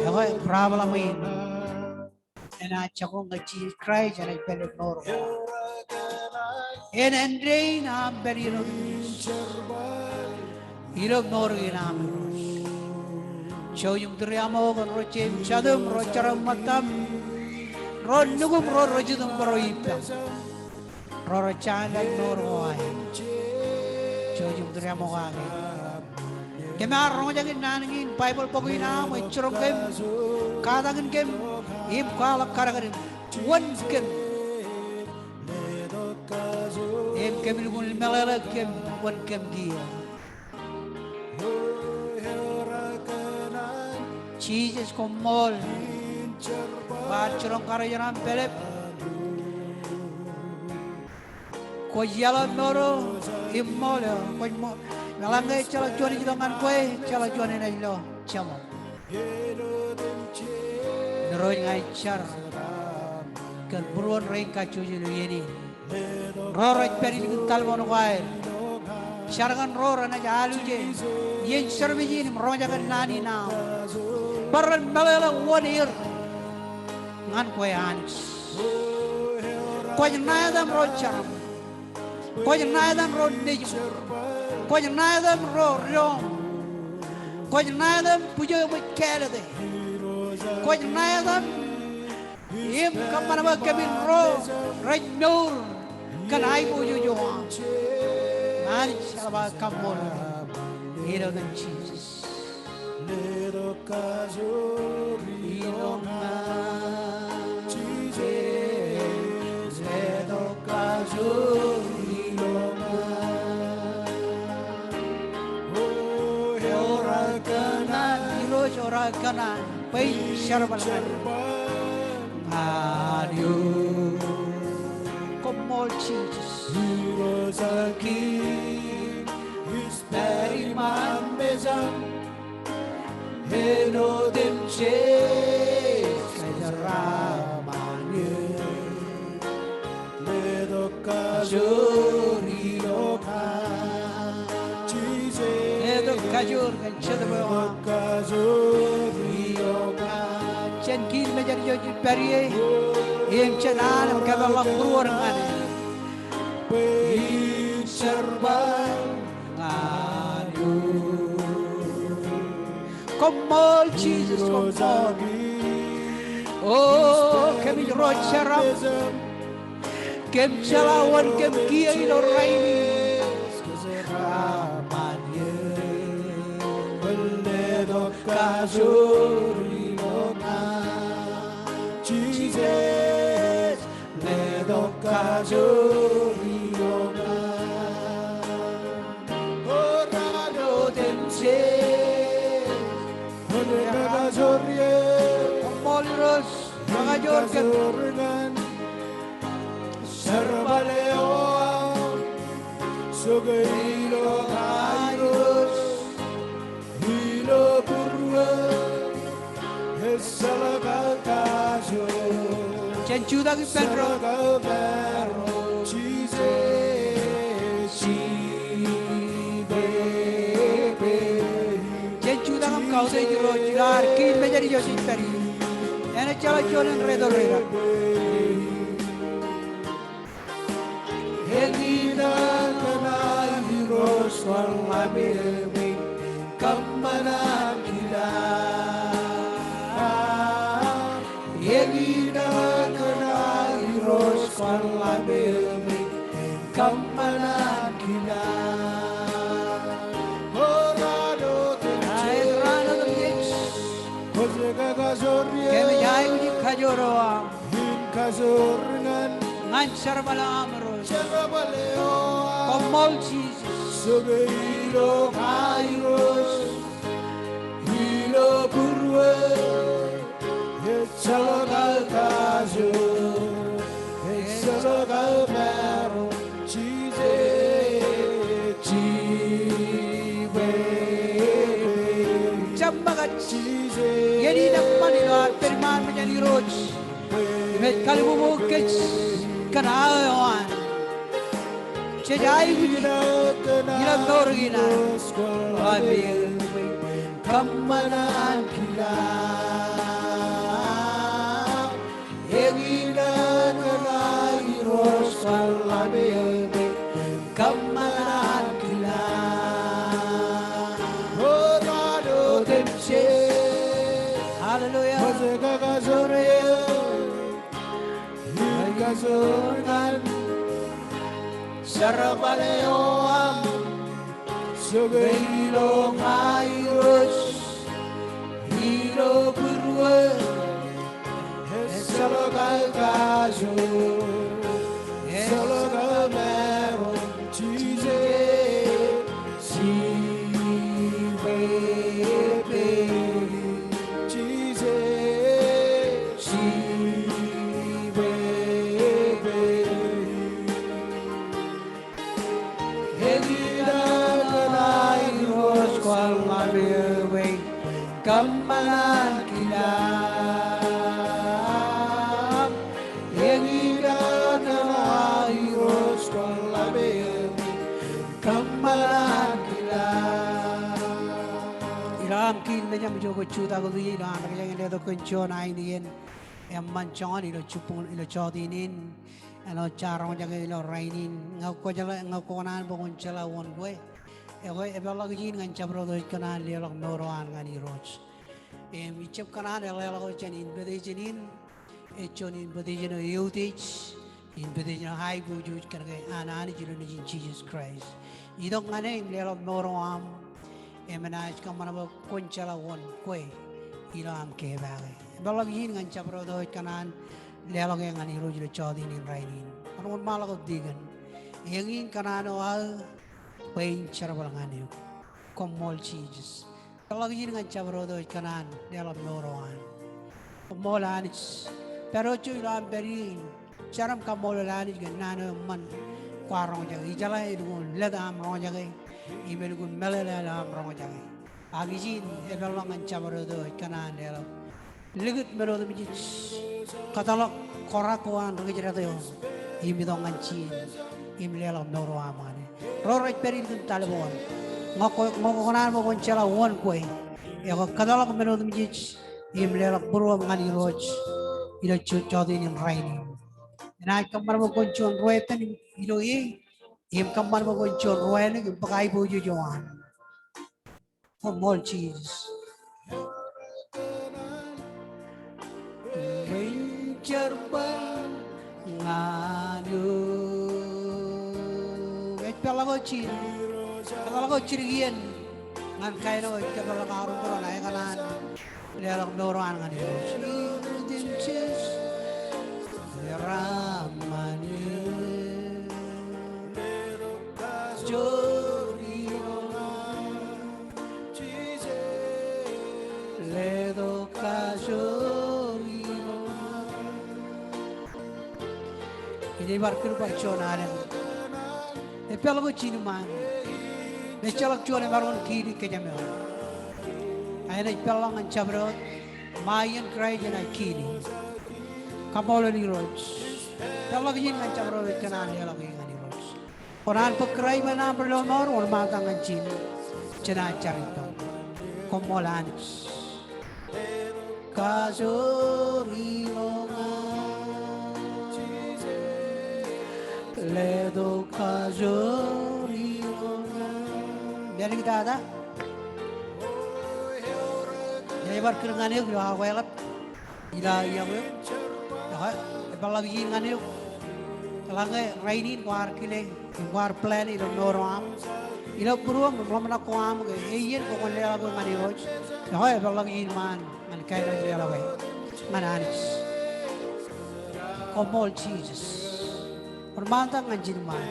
ekwe problem in enaaj jako ñe Jisōs Kraist enaaj pād ilo mour ko. En āindein aṃ pād ilo ilo mour in aṃ. Jouj im tūriaṃo kōn ro jeiū im jatūṃ, ro jeraṃ im ṃōttaṃ, ro nukūṃ, ro rejitūṃ, ro ippaṃ, ro rej jañin lale mour ko aer. Jouj im tūriaṃo kake. Kōm ar roñjake naan kein, Baibōḷ bok in aṃ ej jiroñ kōm, katakin kōm im kwaḷọk kadkadin wōn kōm. Im kōm lukkuun meḷeḷe kōm wōn kōm kiiō. Jisōs, koṃṃool bwe kwaar jiroñ karijeraṃ pād ilo eok. Kwōj iaḷ mour eo im ṃool eo. Kwōj ṃool. Eḷaññe ejjeḷọk juon ej itok ñan kwe, ejjeḷọk juon enaaj lo jeṃḷọk. Irooj, ña ij jar kōn būruon rein kajjojo ilo iien in. Ro rej pād ilikin talboon ko aer. Jar kōn ro renaaj aluje iien service in im roñjake naan in aṃ. Bwe ren meḷeḷe wōn er ñan kwe Anij. Kwōj ṇa etan ro jeraṃ. Kwōj ṇa etan ro nejūṃ. Kwōj ṇa etan ro doṃ. Kwōj ṇa etan bwijō eṃōj kāālōte. Kwōj ṇa etan im kōṃṃan bwe kōmin ro rej mour kōn aiboojoj eo aṃ. Anij, eḷap aō kaṃṃoolol ilo etan Jisōs. Letok kajoor ilo ña. Jisōs, letok kajoor ilo ña. O, ewōr aō kōṇaan. Irooj, ewōr aō kōṇaan bwe in jerbal ñan eok. Koṃṃool Jisōs. Irooj, aō kiiñ ej pād iṃaan mejaṃ. Āinwōt im jeje kōjeraaṃṃan eō. Letok kajoor ilo ña. Jisōs. Letok kajoor kōn Jetōb eo aṃ. Letok kajoor ilo ña. Jān kiil mejād ijo ej pād ie im jān an im kōpeḷḷọk būruod ñan e. Bwe in jerbal ñan eok. Koṃṃool Jisōs, koṃṃool. O, kōmij ro jeraṃ. Kōm jeḷā wōn kōm kiiō ilo rainin. Letok kajoor ilo ña. Jisōs. Letok kajoor ilo ña. O, ro ro temse. Āinwōt kakajoor ie. Koṃṃool Irooj, kakajoor kōn jerbal eo aṃ. Jokwe ilo ña Irooj. Ilo būruon ejjeḷọk kajoor. Jān Jutak ippān ro. Jen jutak im kautiej Irooj ilo ad kiil mejād ijo jej pād ie. Enaaj jeḷā juon in retorera. Eñin kōṇaan Irooj, kwōn ḷap eō bwe in kōṃṃan an kila. Eñin kōṇaan Irooj, kwōn ḷap eō bwe in kōṃṃan an kila. Ej raan otemjej. Kōmij aikuj in kajoor eo aṃ. Ñan jerbal eo aṃ Irooj. Koṃṃool Jisōs. Ilo būruō, ejjeḷọk aō kajoor, ejjeḷọk aō maroñ, Jisōs, jibwe. Jab ṃōkaj. Iien in eṃṃan ilo ad pād iṃaan mejān Irooj im ej kalbubu kōj kōn aō eo an. Jej aikuj ilo mour kein an. Kōṃṃan an kila. Eñin kōṇaan Irooj, kwōn ḷap eō bwe in kōṃṃan an kila. Hallelujah. Ij kajoor ñan jerbal eo aṃ. Ilo ṃae Irooj, ilo būruō, ejjeḷọk aō kajoor, ejjeḷọk aō maroñ, Jisōs, jibwe, Jisōs, jibwe. Eñin kōṇaan Irooj, kwōn ḷap eō bwe in kōṃṃan an kila. Eñin kōṇaan Irooj, kwōn ḷap eō bwe in kōṃṃan an kila. Ilo aṃ kiil mejaṃ ijo kwōj jutak ilo an, rej letok kōn juon ainikien eṃṃan joñan ilo jibboñ, ilo jọteen in. Āinwōt jaar roñjake ilo rainin, ñe kwō jeḷā, ñe kwō kōṇaan bwe kwōn jeḷā wōn kwe, ekwe epeḷḷọk ijin ñan jabdewōt eo ej kōṇaan leḷọk mour eo an ñan Irooj. Im ij jab kōṇaan eḷḷāḷọk jān invitation in, ej juon invitation eo eutiej, invitation eo aiboojoj kōnke an Anij ilo Nejin Jisōs Kraist. Itok ñan e im leḷọk mour eo aṃ, im enaaj kōṃṃan bwe kwōn jeḷā wōn kwe ilo aṃ kepaake. Epeḷḷọk ijin ñan jabdewōt eo ej kōṇaan leḷọk e ñan Irooj ilo jọteen in rainin. Kwōn wōnṃaanḷọk wōt, deacon. Eñin kōṇaan eo aō bwe in jerbal ñan eok. Koṃṃool Jisōs. Epeḷḷọk ijin ñan jabdewōt eo ej kōṇaan leḷọk mour eo an. Koṃṃool Anij. Pād wōt ijo ilo aṃ pād ie im jar im kaṃṃoolol Anij kōn naan eo eṃṃan kwaar roñjake. Ijeḷā elukkuun lōt aṃ roñjake im elukkuun meḷeḷe aṃ roñjake. Ak ijin epeḷḷọk ñan jabdewōt eo ej kōṇaan leḷọk likūt men otemjej, kōtḷọk korak ko an ri kōjdat eo im itok ñan ijin im leḷọk mour eo aṃ ñan e. Ro rej pād ilikin talboon, ñe kwō, ñe kwō kōṇaan bwe kwōn jeḷā wōn kwe, ekwe kōtḷọk men otemjej im leḷọk būruōṃ ñan Irooj ilo jọteen in rainin. Enaaj kōṃṃan bwe kwōn juon ruwaipen ilo e im kōṃṃan bwe kwōn juon ruwaelōñ im bōk aiboojoj eo an. Koṃṃool Jisōs. Ij jerbal ñan eok. Ej peḷḷọk wōt jidik. Peḷḷọk wōt jidik iien ñan kain eo ej kōpeḷḷọk aorōk bwe ren kōṇaan leḷọk mour eo an ñan Irooj. Ij bar kūr bar juon alen. Epeḷḷọk wōt jidik iṃaan. Ejjeḷọk juon emaroñ in kiili kōjām eo. Ak enaaj peḷḷọk ñan jabdewōt ṃae iien Kraist enaaj kiili. Kaṃṃoolol Irooj. Peḷḷọk ijin ñan jabdewōt kōn an leḷọk e ñan Irooj. Kwōn an bōk kūraimān aṃ ilo mour, wōnṃaantak ñan ijin. Jen jar ippān. Koṃṃool Anij. Kajoor ilo ña. Letok kajoor ilo ña. Meḷeḷe tata. Ij bar kūr ñan eok ilo aō kweḷap. Ilo aō iọkwe eok. Ekwe, epeḷḷọk ijin ñan eok. Eḷaññe rainin kwaar kile, im kwaar plan ilo mour eo aṃ, ilo būruōṃ im ḷōmṇak ko aṃ ke eiiet kwōn leḷọk e ñan Irooj. Ekwe, epeḷḷọk ijin ṃaan ñan kain eo ej leḷọk e ñan Anij. Koṃṃool Jisōs. Wōnṃaantak ñan ijin ṃaan.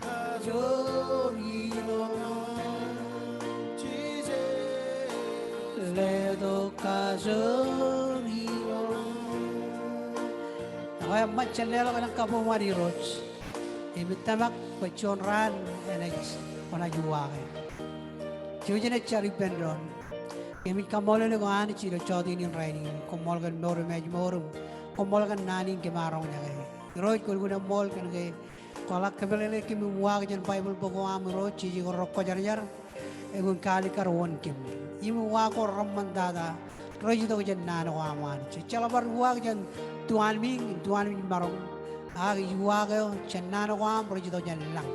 Kajoor ilo ña. Jisōs. Letok kajoor ilo ña. Ekwe, eṃṃan jen leḷọk elōñ kabbokbok ñan Irooj. Im ij tōmak bwe juon raan enaaj, kwōnaaj uwaake. Jouj im jen jar ippān doon. Kōmij kaṃṃoolol eok Anij ilo jota in rainin. Koṃṃool kōn mour im ājmour im koṃṃool kōn naan in kōm ar roñjake. Irooj, kwōlukkuun eṃṃool kōn ke kwō ḷak kōmeḷeḷe kōm im uwaak jān Baibōḷ bok eo aṃ Irooj, jeje ko rekwōjarjar, ekwe, kaalikkar wōn kōm. Im uwaak ko reṃṃan tata rej itok jān naan ko aṃ Anij. Ejjeḷọk bar uwaak jān tuanmiiñ, tuanmiiñ maroñ. Ak ij uwaak eo jān naan ko aṃ rej itok jān lañ.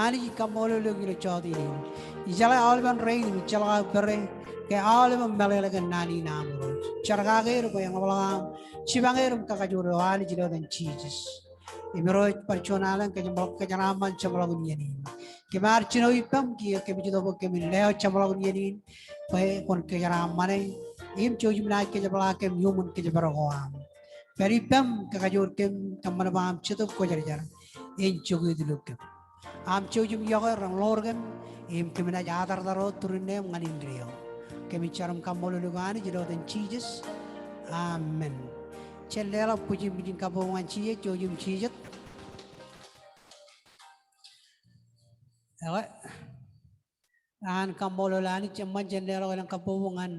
Anij, ij kaṃṃoolol eok ilo jota in. Ijeḷā aolepen rein im ejjeḷọk aō pere ke aolep im meḷeḷe kōn naan in aṃ Irooj. Jar kake er bwe eñḷọk aṃ jipañ er im kakajoor er O Anij ilo etan Jisōs. Im Irooj, bar juon alen kōjeṃḷọk kōjeraaṃṃan jeṃḷọkin iien in. Kōm ar jino ippaṃ kiiō kōmij itok bwe kōmin lewōj jeṃḷọkin iien in bwe kwōn kōjeraaṃṃane. Im jouj im naaj kōjepḷaak kōm iuṃwin kōjparok eo aṃ. Pād ippaṃ, kakajoor kōm, kōṃṃan bwe aṃ Jetōb Kwōjarjar en jokwe ilo kōm. Aṃ jouj im iọkwe rein ḷoor kōm, im kōm naaj atartar wōt turin neeṃ ñan indeeo eo. Kōmij jar im kaṃṃoolol eok Anij ilo etan Jisōs. Amen. Jen leḷọk bwijin, bwijin kabbokbok ñan Jisōs, jouj im jijet. Ekwe. An kaṃṃoolol Anij, eṃṃan jen leḷọk elōñ kabbokbok ñan